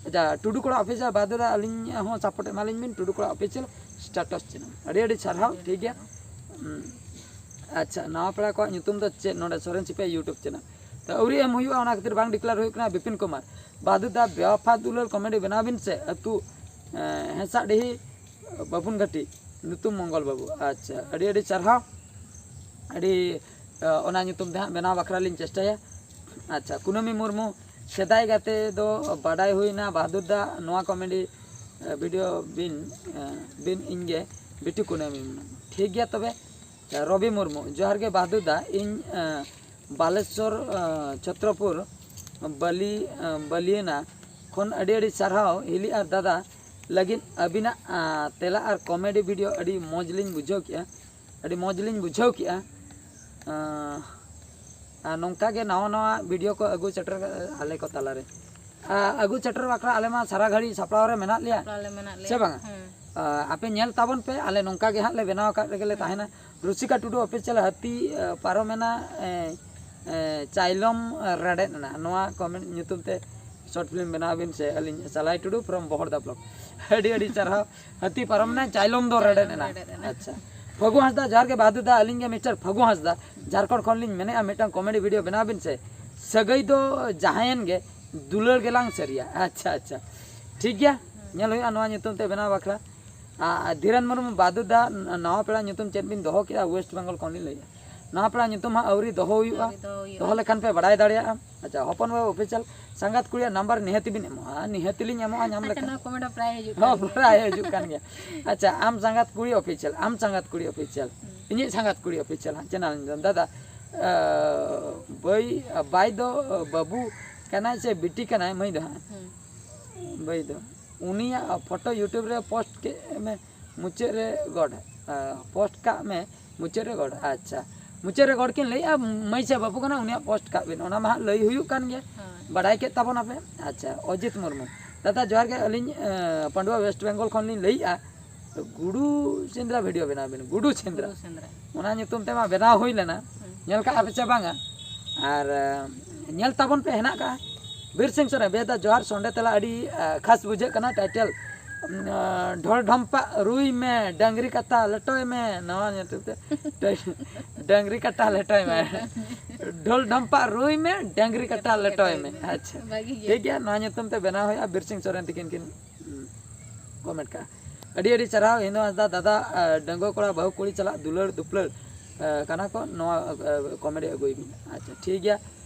ᱟᱪᱪᱷᱟ, ᱴᱩᱰᱩ ᱠᱚᱲᱟ ᱚᱯᱷᱤᱥᱤᱭᱟᱞ ᱵᱟᱦᱟᱫᱩᱨ ᱫᱟ, ᱟᱹᱞᱤᱧ ᱦᱚᱸ ᱥᱟᱯᱳᱨᱴ ᱮᱢᱟᱞᱤᱧ ᱵᱤᱱ, ᱴᱩᱰᱩ ᱠᱚᱲᱟ ᱚᱯᱷᱤᱥᱤᱭᱟᱞ ᱥᱴᱮᱴᱟᱥ ᱪᱮᱱᱮᱞ᱾ ᱟᱹᱰᱤ ᱟᱹᱰᱤ ᱥᱟᱨᱦᱟᱣ, ᱴᱷᱤᱠ ᱜᱮᱭᱟ᱾ ᱩᱸ, ᱟᱪᱪᱷᱟ, ᱱᱟᱣᱟ ᱯᱮᱲᱟ ᱠᱚᱣᱟᱜ ᱧᱩᱛᱩᱢ ᱫᱚ ᱪᱮᱫ ᱱᱚᱰᱮ ᱥᱚᱨᱮᱱ ᱥᱤᱯᱤᱭᱟ YouTube ᱪᱮᱱᱮᱞ? ᱛᱚ ᱟᱹᱣᱨᱤ ᱮᱢ ᱦᱩᱭᱩᱜᱼᱟ, ᱚᱱᱟ ᱠᱷᱟᱹᱛᱤᱨ ᱵᱟᱝ ᱰᱤᱠᱞᱮᱭᱟᱨ ᱦᱩᱭᱩᱜ ᱠᱟᱱᱟ᱾ ᱵᱤᱯᱤᱱ ᱠᱩᱢᱟᱨ, ᱵᱟᱦᱟᱫᱩᱨ ᱫᱟ ᱵᱮᱣᱟᱯᱷᱟ ᱫᱩᱞᱟᱹᱲ ᱠᱚᱢᱮᱰᱤ ᱵᱮᱱᱟᱣ ᱵᱤᱱ ᱥᱮ, ᱟᱹᱛᱩ, ᱮᱸ, ᱦᱮᱸᱥᱟᱜ ᱰᱤᱦᱤ, ᱵᱟᱵᱩᱱ ᱜᱷᱟᱴᱤ, ᱧᱩᱛᱩᱢ ᱢᱚᱝᱜᱚᱞ ᱵᱟᱹᱵᱩ᱾ ᱟᱪᱪᱷᱟ, ᱟᱹᱰᱤ ᱟᱹᱰᱤ ᱥᱟᱨᱦᱟᱣ᱾ ᱟᱹᱰᱤ, ᱮᱸ, ᱚᱱᱟ ᱧᱩᱛᱩᱢ ᱛᱮ ᱦᱟᱸᱜ ᱵᱮᱱᱟᱣ ᱵᱟᱠᱷᱨᱟ ᱞᱤᱧ ᱪᱮᱥᱴᱟᱭᱟ᱾ ᱟᱪᱪᱷᱟ, ᱠᱩᱱᱟᱹᱢᱤ ᱢᱩᱨᱢᱩ, ᱥᱮᱫᱟᱭ ᱜᱟᱛᱮ ᱫᱚ ᱵᱟᱰᱟᱭ ᱦᱩᱭᱱᱟ ᱵᱟᱦᱟᱫᱩᱨ ᱫᱟ, ᱱᱚᱣᱟ ᱠᱚᱢᱮᱰᱤ, ᱮᱸ, ᱵᱷᱤᱰᱤᱭᱳ ᱵᱤᱱ, ᱮᱸ, ᱵᱤᱱ ᱤᱧ ᱜᱮ ᱵᱤᱴᱩ ᱠᱩᱱᱟᱹᱢᱤ ᱢᱩᱨᱢᱩ᱾ ᱴᱷᱤᱠ ᱜᱮᱭᱟ ᱛᱚᱵᱮ, ᱨᱚᱵᱤ ᱢᱩᱨᱢᱩ, ᱡᱚᱦᱟᱨ ᱜᱮ ᱵᱟᱦᱟᱫᱩᱨ ᱫᱟ, ᱤᱧ, ᱮᱸ, ᱵᱟᱞᱮᱥᱚᱨ, ᱮᱸ, ᱪᱷᱚᱛᱨᱚᱯᱩᱨ, ᱵᱟᱞᱤ, ᱮᱸ, ᱵᱟᱞᱤᱭᱟᱱᱟ ᱠᱷᱚᱱ ᱟᱹᱰᱤ ᱟᱹᱰᱤ ᱥᱟᱨᱦᱟᱣ ᱦᱤᱞᱤ ᱟᱨ ᱫᱟᱫᱟ ᱞᱟᱹᱜᱤᱫ ᱟᱹᱵᱤᱱᱟᱜ, ᱮᱸ, ᱛᱮᱞᱟ ᱟᱨ ᱠᱚᱢᱮᱰᱤ ᱵᱷᱤᱰᱤᱭᱳ ᱟᱹᱰᱤ ᱢᱚᱡᱽ ᱞᱤᱧ ᱵᱩᱡᱷᱟᱹᱣ ᱠᱮᱜᱼᱟ, ᱟᱹᱰᱤ ᱢᱚᱡᱽ ᱞᱤᱧ ᱵᱩᱡᱷᱟᱹᱣ ᱠᱮᱜᱼᱟ᱾ ᱮᱸ, ᱟᱨ ᱱᱚᱝᱠᱟ ᱜᱮ ᱱᱟᱣᱟ ᱱᱟᱣᱟ ᱵᱷᱤᱰᱤᱭᱳ ᱠᱚ ᱟᱹᱜᱩ ᱥᱮᱴᱮᱨ ᱟᱞᱮ ᱠᱚ ᱛᱟᱞᱟᱨᱮ᱾ ᱟᱨ ᱟᱹᱜᱩ ᱥᱮᱴᱮᱨ ᱵᱟᱠᱷᱨᱟ ᱟᱞᱮ ᱢᱟ ᱥᱟᱨᱟ ᱜᱷᱟᱹᱲᱤ ᱥᱟᱯᱲᱟᱣ ᱨᱮ ᱢᱮᱱᱟᱜ ᱞᱮᱭᱟ, ᱥᱟᱯᱲᱟᱣ ᱞᱮ ᱢᱮᱱᱟᱜ ᱞᱮᱭᱟ᱾ ᱥᱮ ᱵᱟᱝᱟ? ᱦᱮᱸ᱾ ᱟᱨ ᱟᱯᱮ ᱧᱮᱞ ᱛᱟᱵᱚᱱ ᱯᱮ, ᱟᱞᱮ ᱱᱚᱝᱠᱟ ᱜᱮ ᱦᱟᱸᱜ ᱞᱮ ᱵᱮᱱᱟᱣ ᱟᱠᱟᱫ ᱨᱮᱜᱮ ᱞᱮ ᱛᱟᱦᱮᱱᱟ᱾ ᱨᱩᱥᱤᱠᱟ ᱴᱩᱰᱩ ᱚᱯᱷᱤᱥᱤᱭᱟᱞ ᱦᱟᱹᱛᱤ, ᱮ, ᱯᱟᱨᱚᱢᱮᱱᱟ, ᱮ, ᱮ, ᱪᱟᱭᱞᱚᱢ ᱨᱮᱰᱮᱫ ᱮᱱᱟ, ᱱᱚᱣᱟ ᱠᱚᱢᱮᱱᱴ ᱧᱩᱛᱩᱢ ᱛᱮ ᱥᱚᱨᱴ ᱯᱷᱤᱞᱢ ᱵᱮᱱᱟᱣ ᱵᱤᱱ ᱥᱮ ᱟᱹᱞᱤᱧ ᱥᱟᱞᱟᱭ ᱴᱩᱰᱩ from ᱵᱚᱦᱚᱲᱫᱟ ᱵᱞᱚᱠ᱾ ᱟᱹᱰᱤ ᱟᱹᱰᱤ ᱥᱟᱨᱦᱟᱣ᱾ ᱦᱟᱹᱛᱤ ᱯᱟᱨᱚᱢ ᱮᱱᱟ, ᱪᱟᱭᱞᱚᱢ ᱫᱚ ᱨᱮᱰᱮᱫ ᱮᱱᱟ᱾ ᱨᱮᱰᱮᱫ ᱮᱱᱟ᱾ ᱟᱪᱪᱷᱟ, ᱯᱷᱟᱹᱜᱩ ᱦᱟᱸᱥᱫᱟ, ᱡᱚᱦᱟᱨ ᱜᱮ ᱵᱟᱦᱟᱫᱩᱨ ᱫᱟ, ᱟᱹᱞᱤᱧ ᱜᱮ ᱢᱤᱥᱴᱟᱨ ᱯᱷᱟᱹᱜᱩ ᱦᱟᱸᱥᱫᱟ, ᱡᱷᱟᱲᱠᱷᱚᱸᱰ ᱠᱷᱚᱱ ᱞᱤᱧ ᱢᱮᱱᱮᱫᱼᱟ, ᱢᱤᱫᱴᱟᱝ ᱠᱚᱢᱮᱰᱤ ᱵᱷᱤᱰᱤᱭᱳ ᱵᱮᱱᱟᱣ ᱵᱤᱱ ᱥᱮ᱾ ᱥᱟᱹᱜᱟᱹᱭ ᱫᱚ ᱡᱟᱦᱟᱸᱭᱮᱱ ᱜᱮ, ᱫᱩᱞᱟᱹᱲ ᱜᱮᱞᱟᱝ ᱥᱟᱹᱨᱤᱭᱟ᱾ ᱟᱪᱪᱷᱟ, ᱟᱪᱪᱷᱟ, ᱴᱷᱤᱠ ᱜᱮᱭᱟ, ᱧᱮᱞ ᱦᱩᱭᱩᱜᱼᱟ ᱱᱚᱣᱟ ᱧᱩᱛᱩᱢ ᱛᱮ ᱵᱮᱱᱟᱣ ᱵᱟᱠᱷᱨᱟ᱾ ᱟᱨ ᱫᱷᱤᱨᱮᱱ ᱢᱩᱨᱢᱩ, ᱵᱟᱦᱟᱫᱩᱨ ᱫᱟ, ᱱᱟᱣᱟ ᱯᱮᱲᱟ ᱧᱩᱛᱩᱢ ᱪᱮᱫ ᱵᱤᱱ ᱫᱚᱦᱚ ᱠᱮᱫᱼᱟ? ᱳᱭᱮᱥᱴ ᱵᱮᱝᱜᱚᱞ ᱠᱷᱚᱱ ᱞᱤᱧ ᱞᱟᱹᱭᱮᱫᱼᱟ᱾ ᱱᱟᱣᱟ ᱯᱮᱲᱟ ᱧᱩᱛᱩᱢ ᱦᱟᱸᱜ ᱟᱹᱣᱨᱤ ᱫᱚᱦᱚ ᱦᱩᱭᱩᱜᱼᱟ᱾ ᱟᱹᱣᱨᱤ ᱫᱚᱦᱚ ᱦᱩᱭᱩᱜᱼᱟ᱾ ᱫᱚᱦᱚ ᱞᱮᱠᱷᱟᱱ ᱯᱮ ᱵᱟᱲᱟᱭ ᱫᱟᱲᱮᱭᱟᱜᱼᱟ᱾ ᱟᱪᱪᱷᱟ, ᱦᱚᱯᱚᱱ ᱵᱟᱹᱵᱩ ᱚᱯᱷᱤᱥᱤᱭᱟᱞ ᱥᱟᱸᱜᱟᱛ ᱠᱩᱲᱤᱭᱟᱜ ᱱᱟᱢᱵᱟᱨ ᱱᱤᱦᱟᱹᱛᱤ ᱵᱤᱱ ᱮᱢᱚᱜᱼᱟ, ᱧᱟᱢ ᱟᱪᱪᱷᱟ, ᱞᱮᱠᱷᱟᱱ᱾ ᱱᱚᱣᱟ ᱠᱚᱢᱮᱱᱴ ᱦᱚᱸ ᱯᱨᱟᱭ ᱦᱤᱡᱩᱜ ᱦᱚᱸ, ᱠᱟᱱ ᱜᱮᱭᱟ᱾ ᱯᱨᱟᱭ ᱦᱤᱡᱩᱜ ᱠᱟᱱ ᱜᱮᱭᱟ᱾ ᱟᱪᱪᱷᱟ, ᱟᱢ ᱥᱟᱸᱜᱟᱛ ᱠᱩᱲᱤ ᱚᱯᱷᱤᱥᱤᱭᱟᱞ, ᱟᱢ ᱥᱟᱸᱜᱟᱛ ᱠᱩᱲᱤ ᱚᱯᱷᱤᱥᱤᱭᱟᱞ, ᱤᱧᱤᱡ ᱥᱟᱸᱜᱟᱛ ᱠᱩᱲᱤ ᱚᱯᱷᱤᱥᱤᱭᱟᱞ ᱦᱟᱸᱜ ᱪᱮᱱᱮᱞ ᱫᱟᱫᱟ, ᱟᱸ, ᱵᱟᱹᱭ, ᱵᱟᱭ ᱫᱚ ᱵᱟᱹᱵᱩ ᱠᱟᱱᱟᱭ ᱥᱮ ᱵᱤᱴᱤ ᱠᱟᱱᱟᱭ ᱢᱟᱹᱭ ᱫᱚ ᱦᱟᱸᱜ? ᱦᱩᱸ᱾ ᱵᱟᱹᱭ ᱫᱚ ᱩᱱᱤᱭᱟᱜ ᱯᱷᱳᱴᱳ YouTube ᱨᱮ ᱯᱳᱥᱴ ᱠᱮᱫ ᱢᱮ, ᱢᱩᱪᱟᱹᱫ ᱨᱮ ᱜᱚᱰ, ᱟᱸ, ᱯᱳᱥᱴ ᱠᱟᱜ ᱢᱮ ᱢᱩᱪᱟᱹᱫ ᱨᱮ ᱜᱚᱰ᱾ ᱟᱪᱪᱷᱟ, ᱢᱩᱪᱟᱹᱫ ᱨᱮ ᱜᱚᱰ ᱠᱤᱱ ᱞᱟᱹᱭᱮᱜᱼᱟ, ᱢᱟᱹᱭ ᱥᱮ ᱵᱟᱹᱵᱩ ᱠᱟᱱᱟ, ᱩᱱᱤᱭᱟᱜ ᱯᱳᱥᱴ ᱠᱟᱜ ᱵᱤᱱ, ᱚᱱᱟ ᱢᱟ ᱦᱟᱸᱜ ᱞᱟᱹᱭ ᱦᱩᱭᱩᱜ ᱠᱟᱱ ᱜᱮᱭᱟ, ᱦᱳᱭ᱾ ᱵᱟᱲᱟᱭ ᱠᱮᱫ ᱛᱟᱵᱚᱱᱟᱯᱮ᱾ ᱟᱪᱪᱷᱟ, ᱚᱡᱤᱛ ᱢᱩᱨᱢᱩ, ᱫᱟᱫᱟ ᱡᱚᱦᱟᱨ ᱜᱮ, ᱟᱹᱞᱤᱧ ᱟᱸ, ᱯᱟᱺᱰᱩᱣᱟ ᱣᱮᱥᱴ ᱵᱮᱝᱜᱚᱞ ᱠᱷᱚᱱ ᱞᱤᱧ ᱞᱟᱹᱭᱮᱜᱼᱟ, ᱜᱩᱰᱩ ᱥᱮᱸᱫᱽᱨᱟ ᱵᱷᱤᱰᱤᱭᱳ ᱵᱮᱱᱟᱣ ᱵᱤᱱ, ᱜᱩᱰᱩ ᱥᱮᱸᱫᱽᱨᱟ᱾ ᱜᱩᱰᱩ ᱥᱮᱸᱫᱽᱨᱟ᱾ ᱚᱱᱟ ᱧᱩᱛᱩᱢ ᱛᱮᱢᱟ ᱵᱮᱱᱟᱣ ᱦᱩᱭ ᱞᱮᱱᱟ, ᱦᱩᱸ᱾ ᱧᱮᱞ ᱠᱟᱜᱼᱟ ᱯᱮ ᱥᱮ ᱵᱟᱝᱟ? ᱟᱨ ᱟᱸ, ᱧᱮᱞ ᱛᱟᱵᱚᱱ ᱯᱮ, ᱦᱮᱱᱟᱜ ᱠᱟᱜᱼᱟ᱾ ᱵᱤᱨ ᱥᱤᱝ ᱥᱚᱨᱮᱱ, ᱵᱮᱫᱟ ᱡᱚᱦᱟᱨ, ᱥᱚᱸᱰᱮ ᱛᱮᱞᱟ ᱟᱹᱰᱤ ᱟᱸ, ᱠᱷᱟᱥ ᱵᱩᱡᱷᱟᱹᱜ ᱠᱟᱱᱟ᱾ ᱴᱟᱭᱴᱮᱞ, ᱩᱸ, ᱟᱸ, ᱰᱷᱳᱞ ᱰᱷᱟᱢᱯᱟᱜ ᱨᱩᱭ ᱢᱮ, ᱰᱟᱝᱨᱤ ᱠᱟᱛᱷᱟ ᱞᱮᱴᱚᱭ ᱢᱮ, ᱱᱟᱣᱟ ᱧᱩᱛᱩᱢ ᱛᱮ᱾ ᱴᱟᱭ-, ᱰᱟᱝᱨᱤ ᱠᱟᱴᱟ ᱞᱮᱴᱚᱭ ᱢᱮ᱾ ᱰᱷᱳᱞ ᱰᱷᱟᱢᱯᱟᱜ ᱨᱩᱭ ᱢᱮ, ᱰᱟᱝᱨᱤ ᱠᱟᱴᱟ ᱞᱮᱴᱚᱭ ᱢᱮ᱾ ᱟᱪᱪᱷᱟ, ᱵᱷᱟᱜᱤ ᱜᱮ᱾ ᱴᱷᱤᱠ ᱜᱮᱭᱟ, ᱱᱚᱣᱟ ᱧᱩᱛᱩᱢ ᱛᱮ ᱵᱮᱱᱟᱣ ᱦᱩᱭᱩᱜᱼᱟ᱾ ᱵᱤᱨ ᱥᱤᱝ ᱥᱚᱨᱮᱱ ᱛᱤᱠᱤᱱ ᱠᱤᱱ ᱠᱚᱢᱮᱱᱴ ᱠᱟᱜᱼᱟ᱾ ᱟᱹᱰᱤ ᱟᱹᱰᱤ ᱥᱟᱨᱦᱟᱣ ᱦᱤᱸᱫᱩ ᱦᱟᱸᱥᱫᱟ ᱫᱟᱫᱟ, ᱟᱸ, ᱰᱟᱺᱜᱩᱣᱟᱹ ᱠᱚᱲᱟ ᱵᱟᱹᱦᱩ ᱠᱩᱲᱤ ᱥᱟᱞᱟᱜ ᱫᱩᱞᱟᱹᱲ ᱫᱩᱯᱞᱟᱹᱲ, ᱟᱸ, ᱠᱟᱱᱟ ᱠᱚ, ᱱᱚᱣᱟ, ᱟᱸ, ᱠᱚᱢᱮᱰᱤ ᱟᱹᱜᱩᱭ ᱵᱤᱱ᱾ ᱟᱪᱪᱷᱟ, ᱴᱷᱤᱠ ᱜᱮᱭᱟ᱾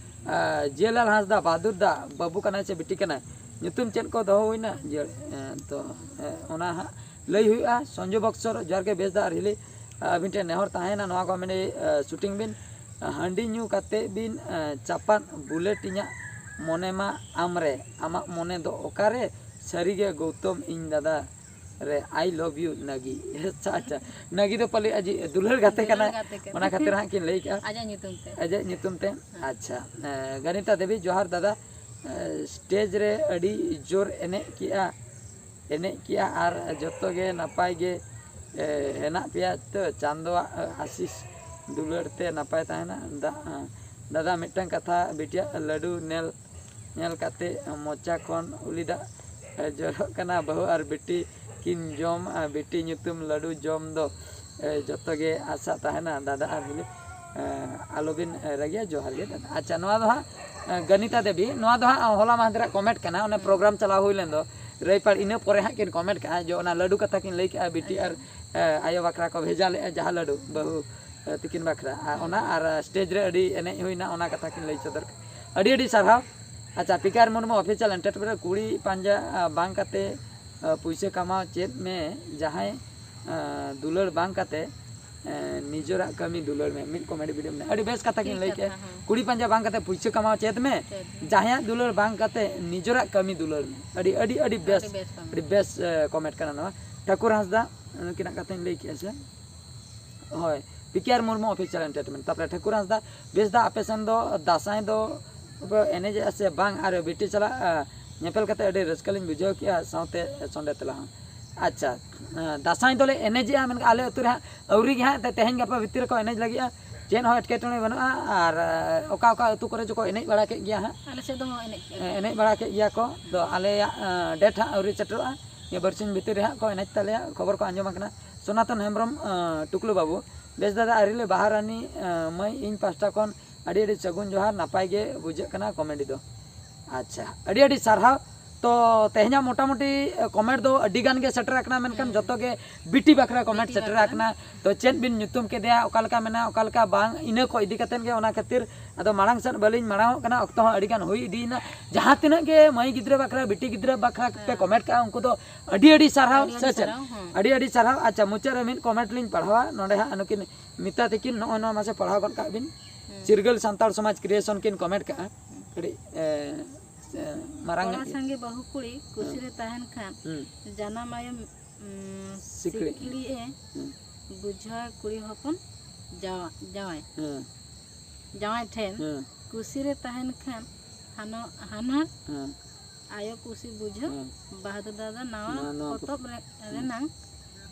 ᱟᱸ, ᱡᱤᱭᱟᱹᱞᱟᱞ ᱦᱟᱸᱥᱫᱟ, ᱵᱟᱦᱟᱫᱩᱨ ᱫᱟ, ᱵᱟᱹᱵᱩ ᱠᱟᱱᱟᱭ ᱥᱮ ᱵᱤᱴᱤ ᱠᱟᱱᱟᱭ, ᱧᱩᱛᱩᱢ ᱪᱮᱫ ᱠᱚ ᱫᱚᱦᱚ ᱦᱩᱭᱱᱟ? ᱡᱤᱭᱟᱹ-, ᱟᱸ, ᱛᱚ, ᱟᱸ, ᱚᱱᱟ ᱦᱟᱸᱜ ᱞᱟᱹᱭ ᱦᱩᱭᱩᱜᱼᱟ᱾ ᱥᱚᱧᱡᱩ ᱵᱚᱠᱥᱚᱨ, ᱡᱚᱦᱟᱨ ᱜᱮ ᱵᱮᱥ ᱫᱟ ᱟᱨ ᱦᱤᱞᱤ, ᱟᱹᱵᱤᱱ ᱴᱷᱮᱱ ᱱᱮᱦᱚᱨ ᱛᱟᱦᱮᱸᱭᱮᱱᱟ, ᱱᱚᱣᱟ ᱠᱚᱢᱮᱰᱤ, ᱟᱸ, ᱥᱩᱴᱤᱝ ᱵᱤᱱ᱾ ᱦᱟᱺᱰᱤ ᱧᱩ ᱠᱟᱛᱮ ᱵᱤᱱ, ᱟᱸ, ᱪᱟᱯᱟᱫ ᱵᱩᱞᱮᱴ ᱤᱧᱟᱜ ᱢᱚᱱᱮ ᱢᱟ ᱟᱢ ᱨᱮ, ᱟᱢᱟᱜ ᱢᱚᱱᱮ ᱫᱚ ᱚᱠᱟᱨᱮ? ᱥᱟᱹᱨᱤᱜᱮ ᱜᱳᱣᱛᱚᱢ, ᱤᱧ ᱫᱟᱫᱟ ᱨᱮ I love you ᱱᱟᱜᱤ᱾ ᱟᱪᱪᱷᱟ, ᱟᱪᱪᱷᱟ, ᱱᱟᱜᱤ ᱫᱚ ᱯᱟᱞᱮ ᱟᱡᱤᱡ ᱫᱩᱞᱟᱹᱲ ᱜᱟᱛᱮ ᱠᱟᱱᱟᱭ, ᱫᱩᱞᱟᱹᱲ ᱜᱟᱛᱮ ᱠᱟᱱᱟᱭ᱾ ᱚᱱᱟ ᱠᱷᱟᱹᱛᱤᱨ ᱦᱟᱸᱜ ᱠᱤᱱ ᱞᱟᱹᱭ ᱠᱮᱜᱼᱟ᱾ ᱟᱡᱟᱜ ᱧᱩᱛᱩᱢ ᱛᱮ᱾ ᱟᱡᱟᱜ ᱧᱩᱛᱩᱢ ᱛᱮ᱾ ᱟᱪᱪᱷᱟ, ᱮᱸ, ᱜᱟᱱᱤᱛᱟ ᱫᱮᱵᱤ, ᱡᱚᱦᱟᱨ ᱫᱟᱫᱟ, ᱮᱸ, ᱥᱴᱮᱡᱽ ᱨᱮ ᱟᱹᱰᱤ ᱡᱳᱨ ᱮᱱᱮᱡ ᱠᱮᱜᱼᱟ, ᱮᱱᱮᱡ ᱠᱮᱜᱼᱟ ᱟᱨ ᱡᱚᱛᱚ ᱜᱮ ᱱᱟᱯᱟᱭ ᱜᱮ, ᱮᱸ, ᱦᱮᱱᱟᱜ ᱯᱮᱭᱟ ᱛᱚ? ᱪᱟᱸᱫᱳᱣᱟᱜ, ᱮᱸ, ᱟᱥᱤᱥ ᱫᱩᱞᱟᱹᱲ ᱛᱮ ᱱᱟᱯᱟᱭ ᱛᱟᱦᱮᱱᱟ᱾ ᱫᱟ-, ᱮᱸ, ᱫᱟᱫᱟ, ᱢᱤᱫᱴᱟᱝ ᱠᱟᱛᱷᱟ, ᱵᱤᱴᱤᱭᱟᱜ ᱞᱟᱹᱰᱩ ᱧᱮᱞ ᱧᱮᱞ ᱠᱟᱛᱮ ᱢᱚᱪᱟ ᱠᱷᱚᱱ ᱩᱞᱤ ᱫᱟᱜ ᱡᱚᱨᱚᱜ ᱠᱟᱱᱟ᱾ ᱵᱟᱹᱦᱩ ᱟᱨ ᱵᱤᱴᱤ ᱠᱤᱱ ᱡᱚᱢ, ᱟᱨ ᱵᱤᱴᱤ ᱧᱩᱛᱩᱢ ᱞᱟᱹᱰᱩ ᱡᱚᱢ ᱫᱚ, ᱮ, ᱡᱚᱛᱚ ᱜᱮ ᱟᱥᱟ ᱛᱟᱦᱮᱱᱟ᱾ ᱫᱟᱫᱟ ᱟᱨ ᱦᱤᱞᱤ, ᱮ, ᱟᱞᱚᱵᱤᱱ ᱨᱟᱹᱜᱤᱭᱟ᱾ ᱡᱚᱦᱟᱨ ᱜᱮ ᱫᱟᱫᱟ᱾ ᱟᱪᱪᱷᱟ, ᱱᱚᱣᱟ ᱫᱚ ᱦᱟᱸᱜ, ᱮ, ᱜᱟᱱᱤᱛᱟ ᱫᱮᱵᱤ, ᱱᱚᱣᱟ ᱫᱚ ᱦᱟᱸᱜ ᱦᱚᱞᱟ ᱢᱟᱦᱫᱮᱨᱟᱜ ᱠᱚᱢᱮᱱᱴ ᱠᱟᱱᱟ, ᱚᱱᱮ ᱯᱨᱳᱜᱨᱟᱢ ᱪᱟᱞᱟᱣ ᱦᱩᱭ ᱞᱮᱱ ᱫᱚ ᱨᱟᱹᱭᱯᱟᱲ, ᱤᱱᱟᱹ ᱯᱚᱨᱮ ᱦᱟᱸᱜ ᱠᱤᱱ ᱠᱚᱢᱮᱱᱴ ᱠᱟᱜᱼᱟ ᱡᱮ ᱚᱱᱟ ᱞᱟᱹᱰᱩ ᱠᱟᱛᱷᱟ ᱠᱤᱱ ᱞᱟᱹᱭ ᱠᱮᱜᱼᱟ, ᱵᱤᱴᱤ ᱟᱨ, ᱮ, ᱟᱭᱳ ᱵᱟᱠᱷᱨᱟ ᱠᱚ ᱵᱷᱮᱡᱟ ᱞᱮᱜᱼᱟ ᱡᱟᱦᱟᱸ ᱞᱟᱹᱰᱩ, ᱵᱟᱹᱦᱩ ᱛᱤᱠᱤᱱ ᱵᱟᱠᱷᱨᱟ ᱟᱨ ᱚᱱᱟ ᱟᱨ ᱥᱴᱮᱡᱽ ᱨᱮ ᱟᱹᱰᱤ ᱮᱱᱮᱡ ᱦᱩᱭᱱᱟ, ᱚᱱᱟ ᱠᱟᱛᱷᱟ ᱠᱤᱱ ᱞᱟᱹᱭ ᱥᱚᱫᱚᱨ ᱠᱮᱫᱟ᱾ ᱟᱹᱰᱤ ᱟᱹᱰᱤ ᱥᱟᱨᱦᱟᱣ᱾ ᱟᱪᱪᱷᱟ, ᱯᱤᱠᱟᱨ ᱢᱩᱨᱢᱩ ᱚᱯᱷᱤᱥᱤᱭᱟᱞ ᱮᱱᱴᱟᱨᱴᱮᱱᱢᱮᱱᱴ ᱨᱮ ᱠᱩᱲᱤ ᱯᱟᱸᱡᱟ ᱵᱟᱝ ᱠᱟᱛᱮ ᱯᱩᱭᱥᱟᱹ ᱠᱟᱢᱟᱣ ᱪᱮᱫ ᱢᱮ, ᱡᱟᱦᱟᱸᱭ ᱫᱩᱞᱟᱹᱲ ᱵᱟᱝ ᱠᱟᱛᱮ ᱱᱤᱡᱮᱨᱟᱜ ᱠᱟᱹᱢᱤ ᱫᱩᱞᱟᱹᱲ ᱢᱮ, ᱢᱤᱫ ᱠᱚᱢᱮᱰᱤ ᱵᱷᱤᱰᱤᱭᱳ ᱢᱮᱱᱟᱜᱼᱟ᱾ ᱟᱹᱰᱤ ᱵᱮᱥ ᱠᱟᱛᱷᱟ ᱠᱤᱱ ᱞᱟᱹᱭ ᱠᱮᱫᱼᱟ᱾ ᱠᱩᱲᱤ ᱯᱟᱸᱡᱟ ᱵᱟᱝ ᱠᱟᱛᱮ ᱯᱩᱭᱥᱟᱹ ᱠᱟᱢᱟᱣ ᱪᱮᱫ ᱢᱮ, ᱡᱟᱦᱟᱸᱭᱟᱜ ᱫᱩᱞᱟᱹᱲ ᱵᱟᱝ ᱠᱟᱛᱮ ᱱᱤᱡᱮᱨᱟᱜ ᱠᱟᱹᱢᱤ ᱫᱩᱞᱟᱹᱲ ᱢᱮ᱾ ᱟᱹᱰᱤ ᱟᱹᱰᱤ ᱟᱹᱰᱤ ᱵᱮᱥ, ᱟᱹᱰᱤ ᱵᱮᱥ ᱠᱚᱢᱮᱱᱴ ᱠᱟᱱᱟ ᱱᱚᱣᱟ᱾ ᱴᱷᱟᱹᱠᱩᱨ ᱦᱟᱸᱥᱫᱟ, ᱱᱩᱠᱤᱱᱟᱜ ᱠᱟᱛᱷᱟᱧ ᱞᱟᱹᱭ ᱠᱮᱫᱼᱟ ᱥᱮ? ᱦᱳᱭ, ᱯᱤ ᱠᱮ ᱟᱨ ᱢᱩᱨᱢᱩ ᱚᱯᱷᱤᱥᱤᱭᱟᱞ ᱮᱱᱴᱟᱨᱴᱮᱱᱢᱮᱱᱴ᱾ ᱛᱟᱨᱯᱚᱨᱮ ᱴᱷᱟᱹᱠᱩᱨ ᱦᱟᱸᱥᱫᱟ, ᱵᱮᱥ ᱫᱟ, ᱟᱯᱮ ᱥᱮᱱ ᱫᱚ ᱫᱟᱸᱥᱟᱭ ᱫᱚ ᱯᱮ ᱮᱱᱮᱡᱮᱜᱼᱟ ᱥᱮ ᱵᱟᱝ? ᱟᱨ ᱵᱤᱴᱤ ᱥᱟᱞᱟᱜ ᱧᱮᱯᱮᱞ ᱠᱟᱛᱮ ᱟᱹᱰᱤ ᱨᱟᱹᱥᱠᱟᱹ ᱞᱤᱧ ᱵᱩᱡᱷᱟᱹᱣ ᱠᱮᱜᱼᱟ, ᱥᱟᱶᱛᱮ ᱥᱚᱸᱰᱮ ᱛᱮᱞᱟ ᱦᱚᱸ᱾ ᱟᱪᱪᱷᱟ, ᱫᱟᱸᱥᱟᱭ ᱫᱚᱞᱮ ᱮᱱᱮᱡᱮᱜᱼᱟ, ᱢᱮᱱᱠᱷᱟᱱ ᱟᱞᱮ ᱟᱹᱛᱩ ᱨᱮ ᱦᱟᱸᱜ ᱟᱹᱣᱨᱤ ᱜᱮ ᱦᱟᱸᱜ ᱛᱮ-, ᱛᱮᱦᱮᱧ ᱜᱟᱯᱟ ᱵᱷᱤᱛᱤᱨ ᱨᱮᱠᱚ ᱮᱱᱮᱡ ᱞᱟᱹᱜᱤᱫᱼᱟ᱾ ᱪᱮᱫ ᱦᱚᱸ ᱮᱴᱠᱮᱴᱚᱬᱮ ᱵᱟᱹᱱᱩᱜᱼᱟ᱾ ᱟᱨ ᱚᱠᱟ ᱚᱠᱟ ᱟᱹᱛᱩ ᱠᱚᱨᱮ ᱪᱚᱠᱚ ᱮᱱᱮᱡ ᱵᱟᱲᱟ ᱠᱮᱫ ᱜᱮᱭᱟ ᱦᱟᱸᱜ᱾ ᱟᱞᱮ ᱥᱮᱫ ᱫᱚ ᱦᱚᱸ ᱮᱱᱮᱡ ᱠᱮᱫ ᱮᱱᱮᱡ ᱵᱟᱲᱟ ᱠᱮᱫ ᱜᱮᱭᱟ ᱠᱚ᱾ ᱛᱚ ᱟᱞᱮᱭᱟᱜ ᱰᱮᱴ ᱦᱟᱸᱜ ᱟᱹᱣᱨᱤ ᱥᱮᱴᱮᱨᱚᱜᱼᱟ, ᱱᱤᱭᱟᱹ ᱵᱟᱨᱥᱤᱧ ᱵᱷᱤᱛᱤᱨ ᱨᱮ ᱦᱟᱸᱜ ᱠᱚ ᱮᱱᱮᱡ ᱛᱟᱞᱮᱭᱟ, ᱠᱷᱚᱵᱚᱨ ᱠᱚ ᱟᱸᱡᱚᱢ ᱟᱠᱟᱱᱟ᱾ ᱥᱚᱱᱟᱛᱚᱱ ᱦᱮᱢᱵᱨᱚᱢ, ᱴᱩᱠᱞᱩ ᱵᱟᱹᱵᱩ, ᱵᱮᱥ ᱫᱟᱫᱟ, ᱟᱹᱨᱤᱞᱮ ᱵᱟᱦᱟ ᱨᱟᱱᱤ ᱢᱟᱹᱭ, ᱤᱧ ᱯᱟᱦᱴᱟ ᱠᱷᱚᱱ ᱟᱹᱰᱤ ᱟᱹᱰᱤ ᱥᱟᱹᱜᱩᱱ ᱡᱚᱦᱟᱨ, ᱱᱟᱯᱟᱭ ᱜᱮ ᱵᱩᱡᱷᱟᱹᱜ ᱠᱟᱱᱟ ᱠᱚᱢᱮᱰᱤ ᱫᱚ᱾ ᱟᱪᱪᱷᱟ, ᱟᱹᱰᱤ ᱟᱹᱰᱤ ᱥᱟᱨᱦᱟᱣ᱾ ᱛᱚ ᱛᱮᱦᱮᱧᱟᱜ ᱢᱚᱴᱟᱢᱩᱴᱤ ᱠᱚᱢᱮᱱᱴ ᱫᱚ ᱟᱹᱰᱤ ᱜᱟᱱ ᱜᱮ ᱥᱮᱴᱮᱨ ᱟᱠᱟᱱᱟ, ᱢᱮᱱᱠᱷᱟᱱ ᱡᱚᱛᱚ ᱜᱮ ᱵᱤᱴᱤ ᱵᱟᱠᱷᱨᱟ ᱠᱚᱢᱮᱱᱴ ᱥᱮᱴᱮᱨ ᱟᱠᱟᱱᱟ᱾ ᱛᱚ ᱪᱮᱫ ᱵᱤᱱ ᱧᱩᱛᱩᱢ ᱠᱮᱫᱮᱭᱟ, ᱚᱠᱟ ᱞᱮᱠᱟ ᱢᱮᱱᱟᱜᱼᱟ, ᱚᱠᱟ ᱞᱮᱠᱟ ᱵᱟᱝ, ᱤᱱᱟᱹ ᱠᱚ ᱤᱫᱤ ᱠᱟᱛᱮᱫ ᱜᱮ᱾ ᱚᱱᱟ ᱠᱷᱟᱹᱛᱤᱨ ᱟᱫᱚ ᱢᱟᱲᱟᱝ ᱥᱮᱫ ᱵᱟᱹᱞᱤᱧ ᱢᱟᱲᱟᱝ ᱚᱜ ᱠᱟᱱᱟ, ᱚᱠᱛᱚ ᱦᱚᱸ ᱟᱹᱰᱤ ᱜᱟᱱ ᱦᱩᱭ ᱤᱫᱤᱭᱮᱱᱟ᱾ ᱡᱟᱦᱟᱸ ᱛᱤᱱᱟᱹᱜ ᱜᱮ ᱢᱟᱹᱭ ᱜᱤᱫᱽᱨᱟᱹ ᱵᱟᱠᱷᱨᱟ, ᱵᱤᱴᱤ ᱜᱤᱫᱽᱨᱟᱹ ᱵᱟᱠᱷᱨᱟ ᱯᱮ ᱠᱚᱢᱮᱱᱴ ᱠᱟᱜᱼᱟ, ᱩᱱᱠᱩ ᱫᱚ ᱟᱹᱰᱤ ᱟᱹᱰᱤ ᱥᱟᱨᱦᱟᱣ, ᱥᱮ ᱪᱮᱫ? ᱟᱹᱰᱤ ᱟᱹᱰᱤ ᱥᱟᱨᱦᱟᱣ᱾ ᱟᱪᱪᱷᱟ, ᱢᱩᱪᱟᱹᱫ ᱨᱮ ᱢᱤᱫ ᱠᱚᱢᱮᱱᱴ ᱞᱤᱧ ᱯᱟᱲᱦᱟᱣᱟ᱾ ᱱᱚᱰᱮ ᱦᱟᱸᱜ ᱱᱩᱠᱤᱱ ᱢᱤᱛᱟ ᱛᱤᱠᱤᱱ ᱱᱚᱜᱼᱚᱭ ᱱᱚᱣᱟ ᱢᱟᱥᱮ ᱯᱟᱲᱦᱟᱣ ᱜᱚᱫ ᱠᱟᱜ ᱵᱤᱱ᱾ ᱪᱤᱨᱜᱟᱹᱞ ᱥᱟᱱᱛᱟᱲ ᱥᱚᱢᱟᱡᱽ ᱠᱨᱤᱭᱮᱥᱚᱱ ᱠᱤᱱ ᱠᱚᱢᱮᱱᱴ ᱠᱟᱜᱼᱟ᱾ ᱠᱟᱹᱴᱤᱡ, ᱮ, ᱮ, ᱢᱟᱨᱟᱝ ᱠᱚᱲᱟ ᱧᱚᱜ ᱜᱮ᱾ ᱥᱟᱸᱜᱮ ᱵᱟᱹᱦᱩ ᱠᱩᱲᱤ ᱠᱩᱥᱤ ᱨᱮ ᱛᱟᱦᱮᱱ ᱠᱷᱟᱱ ᱦᱩᱸ᱾ ᱡᱟᱱᱟᱢ ᱟᱭᱳ, ᱩᱸ, ᱥᱤᱠᱲᱤ᱾ ᱥᱤᱠᱲᱤ ᱮ ᱦᱩᱸ᱾ ᱵᱩᱡᱷᱟᱹᱣᱟ ᱠᱩᱲᱤ ᱦᱚᱯᱚᱱ ᱡᱟᱶᱟ-, ᱡᱟᱶᱟᱭ᱾ ᱦᱩᱸ᱾ ᱡᱟᱶᱟᱭ ᱴᱷᱮᱱ ᱦᱩᱸ᱾ ᱠᱩᱥᱤ ᱨᱮ ᱛᱟᱦᱮᱱ ᱠᱷᱟᱱ ᱦᱟᱱᱚ-, ᱦᱟᱱᱦᱟᱨ ᱦᱩᱸ᱾ ᱟᱭᱳ ᱠᱩᱥᱤ ᱵᱩᱡᱷᱟᱹᱣ ᱦᱩᱸ᱾ ᱵᱟᱦᱟᱫᱩᱨ ᱫᱟᱫᱟ ᱱᱟᱣᱟ ᱱᱚᱣᱟ, ᱱᱚᱣᱟ ᱯᱚᱛᱚᱵ ᱨᱮ-, ᱦᱩᱸ᱾ ᱨᱮᱱᱟᱝ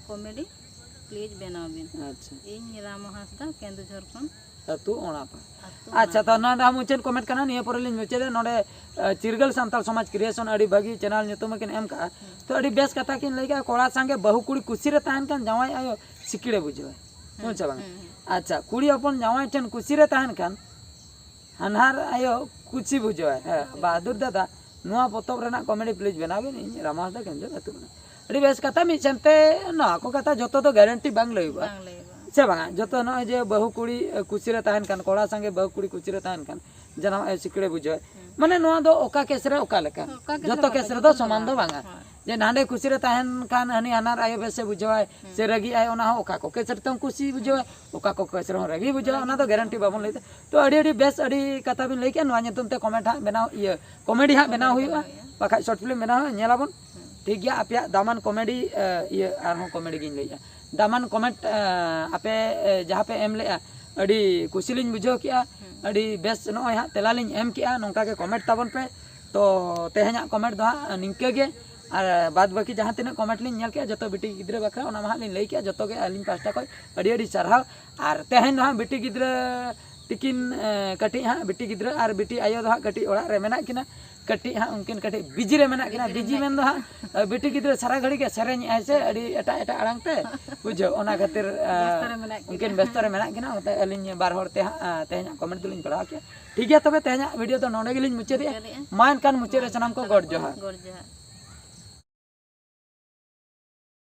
ᱠᱚᱢᱮᱰᱤ ᱯᱞᱤᱡᱽ ᱵᱮᱱᱟᱣ ᱵᱤᱱ᱾ ᱟᱪᱪᱷᱟ᱾ ᱤᱧ ᱨᱟᱢᱚ ᱦᱟᱸᱥᱫᱟ, ᱠᱮᱸᱫᱩᱡᱷᱚᱨ ᱠᱷᱚᱱ᱾ ᱟᱹᱛᱩ ᱚᱲᱟᱜ ᱯᱟ᱾ ᱟᱹᱛᱩ ᱟᱪᱪᱷᱟ, ᱚᱲᱟᱜ ᱛᱚ ᱯᱟ᱾ ᱱᱚᱣᱟ ᱫᱚ ᱢᱩᱪᱟᱹᱫ ᱠᱚᱢᱮᱱᱴ ᱠᱟᱱᱟ, ᱱᱤᱭᱟᱹ ᱯᱚᱨᱮ ᱞᱤᱧ ᱢᱩᱪᱟᱹᱫᱟ᱾ ᱱᱚᱰᱮ, ᱮ, ᱪᱤᱨᱜᱟᱹᱞ ᱥᱟᱱᱛᱟᱲ ᱥᱚᱢᱟᱡᱽ ᱠᱨᱤᱭᱮᱥᱚᱱ ᱟᱹᱰᱤ ᱵᱷᱟᱹᱜᱤ ᱪᱮᱱᱮᱞ ᱧᱩᱛᱩᱢ ᱠᱤᱱ ᱮᱢ ᱠᱟᱜᱼᱟ᱾ ᱦᱩᱸ᱾ ᱛᱚ ᱟᱹᱰᱤ ᱵᱮᱥ ᱠᱟᱛᱷᱟ ᱠᱤᱱ ᱞᱟᱹᱭ ᱠᱟᱜᱼᱟ, ᱠᱚᱲᱟ ᱥᱟᱸᱜᱮ ᱵᱟᱹᱦᱩ ᱠᱩᱲᱤ ᱠᱩᱥᱤ ᱨᱮ ᱛᱟᱦᱮᱱ ᱠᱷᱟᱱ ᱡᱟᱶᱟᱭ ᱟᱭᱳ ᱥᱤᱠᱲᱮ ᱵᱩᱡᱷᱟᱹᱣᱟᱭ᱾ ᱦᱩᱸ, ᱦᱩᱸ ᱥᱮ ᱵᱟᱝ? ᱦᱩᱸ, ᱦᱩᱸ᱾ ᱟᱪᱪᱷᱟ, ᱠᱩᱲᱤ ᱦᱚᱯᱚᱱ ᱡᱟᱶᱟᱭ ᱴᱷᱮᱱ ᱠᱩᱥᱤ ᱨᱮ ᱛᱟᱦᱮᱱ ᱠᱷᱟᱱ ᱦᱟᱱᱦᱟᱨ ᱟᱭᱳ ᱠᱩᱥᱤ ᱵᱩᱡᱷᱟᱹᱣᱟᱭ᱾ ᱦᱮᱸ, ᱠᱩᱥᱤ ᱵᱟᱦᱟᱫᱩᱨ ᱵᱩᱡᱷᱟᱹᱣᱟᱭ᱾ ᱫᱟᱫᱟ, ᱱᱚᱣᱟ ᱯᱚᱛᱚᱵ ᱨᱮᱱᱟᱜ ᱠᱚᱢᱮᱰᱤ ᱯᱞᱤᱡᱽ ᱵᱮᱱᱟᱣ ᱵᱤᱱ, ᱤᱧ ᱨᱟᱢᱟ ᱦᱟᱸᱥᱫᱟ ᱠᱮᱸᱫᱩᱡᱷᱚᱨ ᱟᱹᱛᱩ ᱠᱷᱚᱱᱟᱜ᱾ ᱟᱹᱰᱤ ᱵᱮᱥ ᱠᱟᱛᱷᱟ, ᱢᱤᱫ ᱥᱮᱱᱛᱮ ᱱᱚᱣᱟ ᱠᱚ ᱠᱟᱛᱷᱟ ᱡᱚᱛᱚ ᱫᱚ ᱜᱟᱨᱮᱱᱴᱤ ᱵᱟᱝ ᱞᱟᱹᱭᱚᱜᱼᱟ᱾ ᱵᱟᱝ ᱞᱟᱹᱭᱚᱜᱼᱟ᱾ ᱥᱮ ᱵᱟᱝᱟ? ᱡᱚᱛᱚ ᱱᱚᱜᱼᱚᱭ ᱡᱮ ᱵᱟᱹᱦᱩ ᱠᱩᱲᱤ ᱠᱩᱥᱤ ᱨᱮ ᱛᱟᱦᱮᱱ ᱠᱟᱱ, ᱠᱚᱲᱟ ᱥᱟᱸᱜᱮ ᱵᱟᱹᱦᱩ ᱠᱩᱲᱤ ᱠᱩᱥᱤ ᱨᱮ ᱛᱟᱦᱮᱱ ᱠᱟᱱ, ᱡᱟᱱᱟᱢ ᱟᱭᱳ ᱥᱤᱠᱲᱮ ᱵᱩᱡᱷᱟᱹᱣ᱾ ᱢᱟᱱᱮ ᱱᱚᱣᱟ ᱫᱚ ᱚᱠᱟ ᱠᱮᱥ ᱨᱮ ᱚᱠᱟ ᱞᱮᱠᱟ, ᱚᱠᱟ ᱠᱮᱥ ᱨᱮ ᱡᱚᱛᱚ ᱚᱠᱟ ᱠᱮᱥ ᱞᱮᱠᱟ, ᱨᱮᱫᱚ ᱡᱚᱛᱚ ᱥᱚᱢᱟᱱ ᱫᱚ ᱵᱟᱝᱟ᱾ ᱦᱳᱭ᱾ ᱡᱮ ᱱᱟᱸᱰᱮ ᱠᱩᱥᱤ ᱨᱮ ᱛᱟᱦᱮᱱ ᱠᱷᱟᱱ ᱦᱟᱹᱱᱤ ᱦᱟᱱᱟᱨ ᱟᱭᱳ ᱵᱮᱥ ᱮ ᱵᱩᱡᱷᱟᱹᱣᱟᱭ, ᱥᱮ ᱨᱟᱹᱜᱤ ᱟᱭ, ᱚᱱᱟ ᱦᱚᱸ ᱚᱠᱟ ᱠᱚ ᱠᱮᱥ ᱨᱮᱛᱚᱢ ᱠᱩᱥᱤ ᱵᱩᱡᱷᱟᱹᱣᱟ, ᱚᱠᱟ ᱠᱚ ᱠᱮᱥ ᱨᱮᱦᱚᱸ ᱨᱟᱹᱜᱤ ᱵᱩᱡᱷᱟᱹᱣᱟ, ᱚᱱᱟ ᱫᱚ ᱜᱮᱨᱮᱱᱴᱤ ᱵᱟᱵᱚᱱ ᱞᱟᱹᱭ ᱮᱫᱟ᱾ ᱛᱚ ᱟᱹᱰᱤ ᱟᱹᱰᱤ ᱵᱮᱥ, ᱟᱹᱰᱤ ᱠᱟᱛᱷᱟ ᱵᱤᱱ ᱞᱟᱹᱭ ᱠᱮᱫᱼᱟ, ᱱᱚᱣᱟ ᱧᱩᱛᱩᱢ ᱛᱮ ᱠᱚᱢᱮᱱᱴ ᱦᱟᱸᱜ ᱵᱮᱱᱟᱣ, ᱤᱭᱟᱹ, ᱠᱚᱢᱮᱰᱤ ᱦᱟᱸᱜ ᱵᱮᱱᱟᱣ ᱦᱩᱭᱩᱜᱼᱟ, ᱵᱟᱠᱷᱟᱡ ᱥᱚᱨᱴ ᱯᱷᱤᱞᱢ ᱵᱮᱱᱟᱣ ᱦᱩᱭᱩᱜᱼᱟ, ᱧᱮᱞᱟᱵᱚᱱ᱾ ᱴᱷᱤᱠ ᱜᱮᱭᱟ, ᱟᱯᱮᱭᱟᱜ ᱫᱟᱢᱟᱱ ᱠᱚᱢᱮᱰᱤ, ᱤᱭᱟᱹ, ᱟᱨᱦᱚᱸ ᱠᱚᱢᱮᱰᱤ ᱜᱤᱧ ᱞᱟᱹᱭᱮᱫᱼᱟ, ᱫᱟᱢᱟᱱ ᱠᱚᱢᱮᱱᱴ ᱟᱯᱮ ᱡᱟᱦᱟᱸ ᱯᱮ ᱮᱢ ᱞᱮᱫᱼᱟ, ᱟᱹᱰᱤ ᱠᱩᱥᱤ ᱞᱤᱧ ᱵᱩᱡᱷᱟᱹᱣ ᱠᱮᱫᱼᱟ, ᱟᱹᱰᱤ ᱵᱮᱥ ᱱᱚᱜᱼᱚᱭ ᱦᱟᱸᱜ ᱛᱮᱞᱟ ᱞᱤᱧ ᱮᱢ ᱠᱮᱫᱼᱟ᱾ ᱱᱚᱝᱠᱟ ᱜᱮ ᱠᱚᱢᱮᱱᱴ ᱛᱟᱵᱚᱱ ᱯᱮ᱾ ᱛᱚ ᱛᱮᱦᱮᱧᱟᱜ ᱠᱚᱢᱮᱱᱴ ᱫᱚ ᱦᱟᱸᱜ ᱱᱤᱝᱠᱟᱹ ᱜᱮ, ᱟᱨ ᱵᱟᱫ ᱵᱟᱹᱠᱤ ᱡᱟᱦᱟᱸ ᱛᱤᱱᱟᱹᱜ ᱠᱚᱢᱮᱱᱴ ᱞᱤᱧ ᱧᱮᱞ ᱠᱮᱫᱼᱟ, ᱡᱚᱛᱚ ᱵᱤᱴᱤ ᱜᱤᱫᱽᱨᱟᱹ ᱵᱟᱠᱷᱨᱟ, ᱚᱱᱟ ᱢᱟ ᱦᱟᱸᱜ ᱞᱤᱧ ᱞᱟᱹᱭ ᱠᱮᱫᱼᱟ᱾ ᱡᱚᱛᱚ ᱜᱮ ᱟᱹᱞᱤᱧ ᱯᱟᱦᱴᱟ ᱠᱷᱚᱱ ᱟᱹᱰᱤ ᱟᱹᱰᱤ ᱥᱟᱨᱦᱟᱣ᱾ ᱟᱨ ᱛᱮᱦᱮᱧ ᱫᱚ ᱦᱟᱸᱜ ᱵᱤᱴᱤ ᱜᱤᱫᱽᱨᱟᱹ ᱛᱤᱠᱤᱱ, ᱮ, ᱠᱟᱹᱴᱤᱡ ᱦᱟᱸᱜ ᱵᱤᱴᱤ ᱜᱤᱫᱽᱨᱟᱹ ᱟᱨ ᱵᱤᱴᱤ ᱟᱭᱳ ᱫᱚ ᱦᱟᱸᱜ ᱠᱟᱹᱴᱤᱡ ᱚᱲᱟᱜ ᱨᱮ ᱢᱮᱱᱟᱜ ᱠᱤᱱᱟ, ᱠᱟᱹᱴᱤᱡ ᱦᱟᱸᱜ ᱩᱱᱠᱤᱱ ᱠᱟᱹᱴᱤᱡ ᱵᱤᱡᱤ ᱨᱮ ᱢᱮᱱᱟᱜ ᱠᱤᱱᱟ᱾ ᱵᱤᱡᱤ ᱨᱮ ᱵᱤᱡᱤ ᱢᱮᱱᱟᱜ ᱢᱮᱱ ᱫᱚ ᱦᱟᱸᱜ, ᱮ, ᱵᱤᱴᱤ ᱜᱤᱫᱽᱨᱟᱹ ᱥᱟᱨᱟ ᱜᱷᱟᱹᱲᱤ ᱜᱮ ᱥᱮᱨᱮᱧ ᱮᱜᱼᱟᱭ ᱥᱮ ᱟᱹᱰᱤ ᱮᱴᱟᱜ ᱮᱴᱟᱜ ᱟᱲᱟᱝ ᱛᱮ, ᱵᱩᱡᱷᱟᱹᱣ, ᱚᱱᱟ ᱠᱷᱟᱹᱛᱤᱨ, ᱮ, ᱵᱮᱥᱛᱚ ᱨᱮ ᱢᱮᱱᱟᱜ ᱠᱤᱱᱟ᱾ ᱩᱱᱠᱤᱱ ᱵᱮᱥᱛᱚ ᱨᱮ ᱢᱮᱱᱟᱜ ᱠᱤᱱᱟ, ᱚᱱᱟᱛᱮ ᱟᱹᱞᱤᱧ ᱵᱟᱨ ᱦᱚᱲ ᱛᱮ ᱦᱟᱸᱜ, ᱮ, ᱛᱮᱦᱮᱧᱟᱜ ᱠᱚᱢᱮᱱᱴ ᱫᱚᱞᱤᱧ ᱯᱟᱲᱦᱟᱣ ᱠᱮᱫᱼᱟ᱾ ᱴᱷᱤᱠ ᱜᱮᱭᱟ, ᱛᱚᱵᱮ ᱛᱮᱦᱮᱧᱟᱜ ᱵᱷᱤᱰᱤᱭᱳ ᱫᱚ ᱱᱚᱰᱮ ᱜᱮᱞᱤᱧ ᱢᱩᱪᱟᱹᱫᱮᱜᱼᱟ᱾ ᱢᱩᱪᱟᱹᱫᱮᱜᱼᱟ᱾ ᱢᱟ ᱮᱱᱠᱷᱟᱱ ᱢᱩᱪᱟᱹᱫ ᱨᱮ ᱥᱟᱱᱟᱢ ᱠᱚ ᱜᱚᱰ ᱡᱚᱦᱟᱨ᱾ ᱜᱚᱰ ᱡᱚᱦᱟᱨ᱾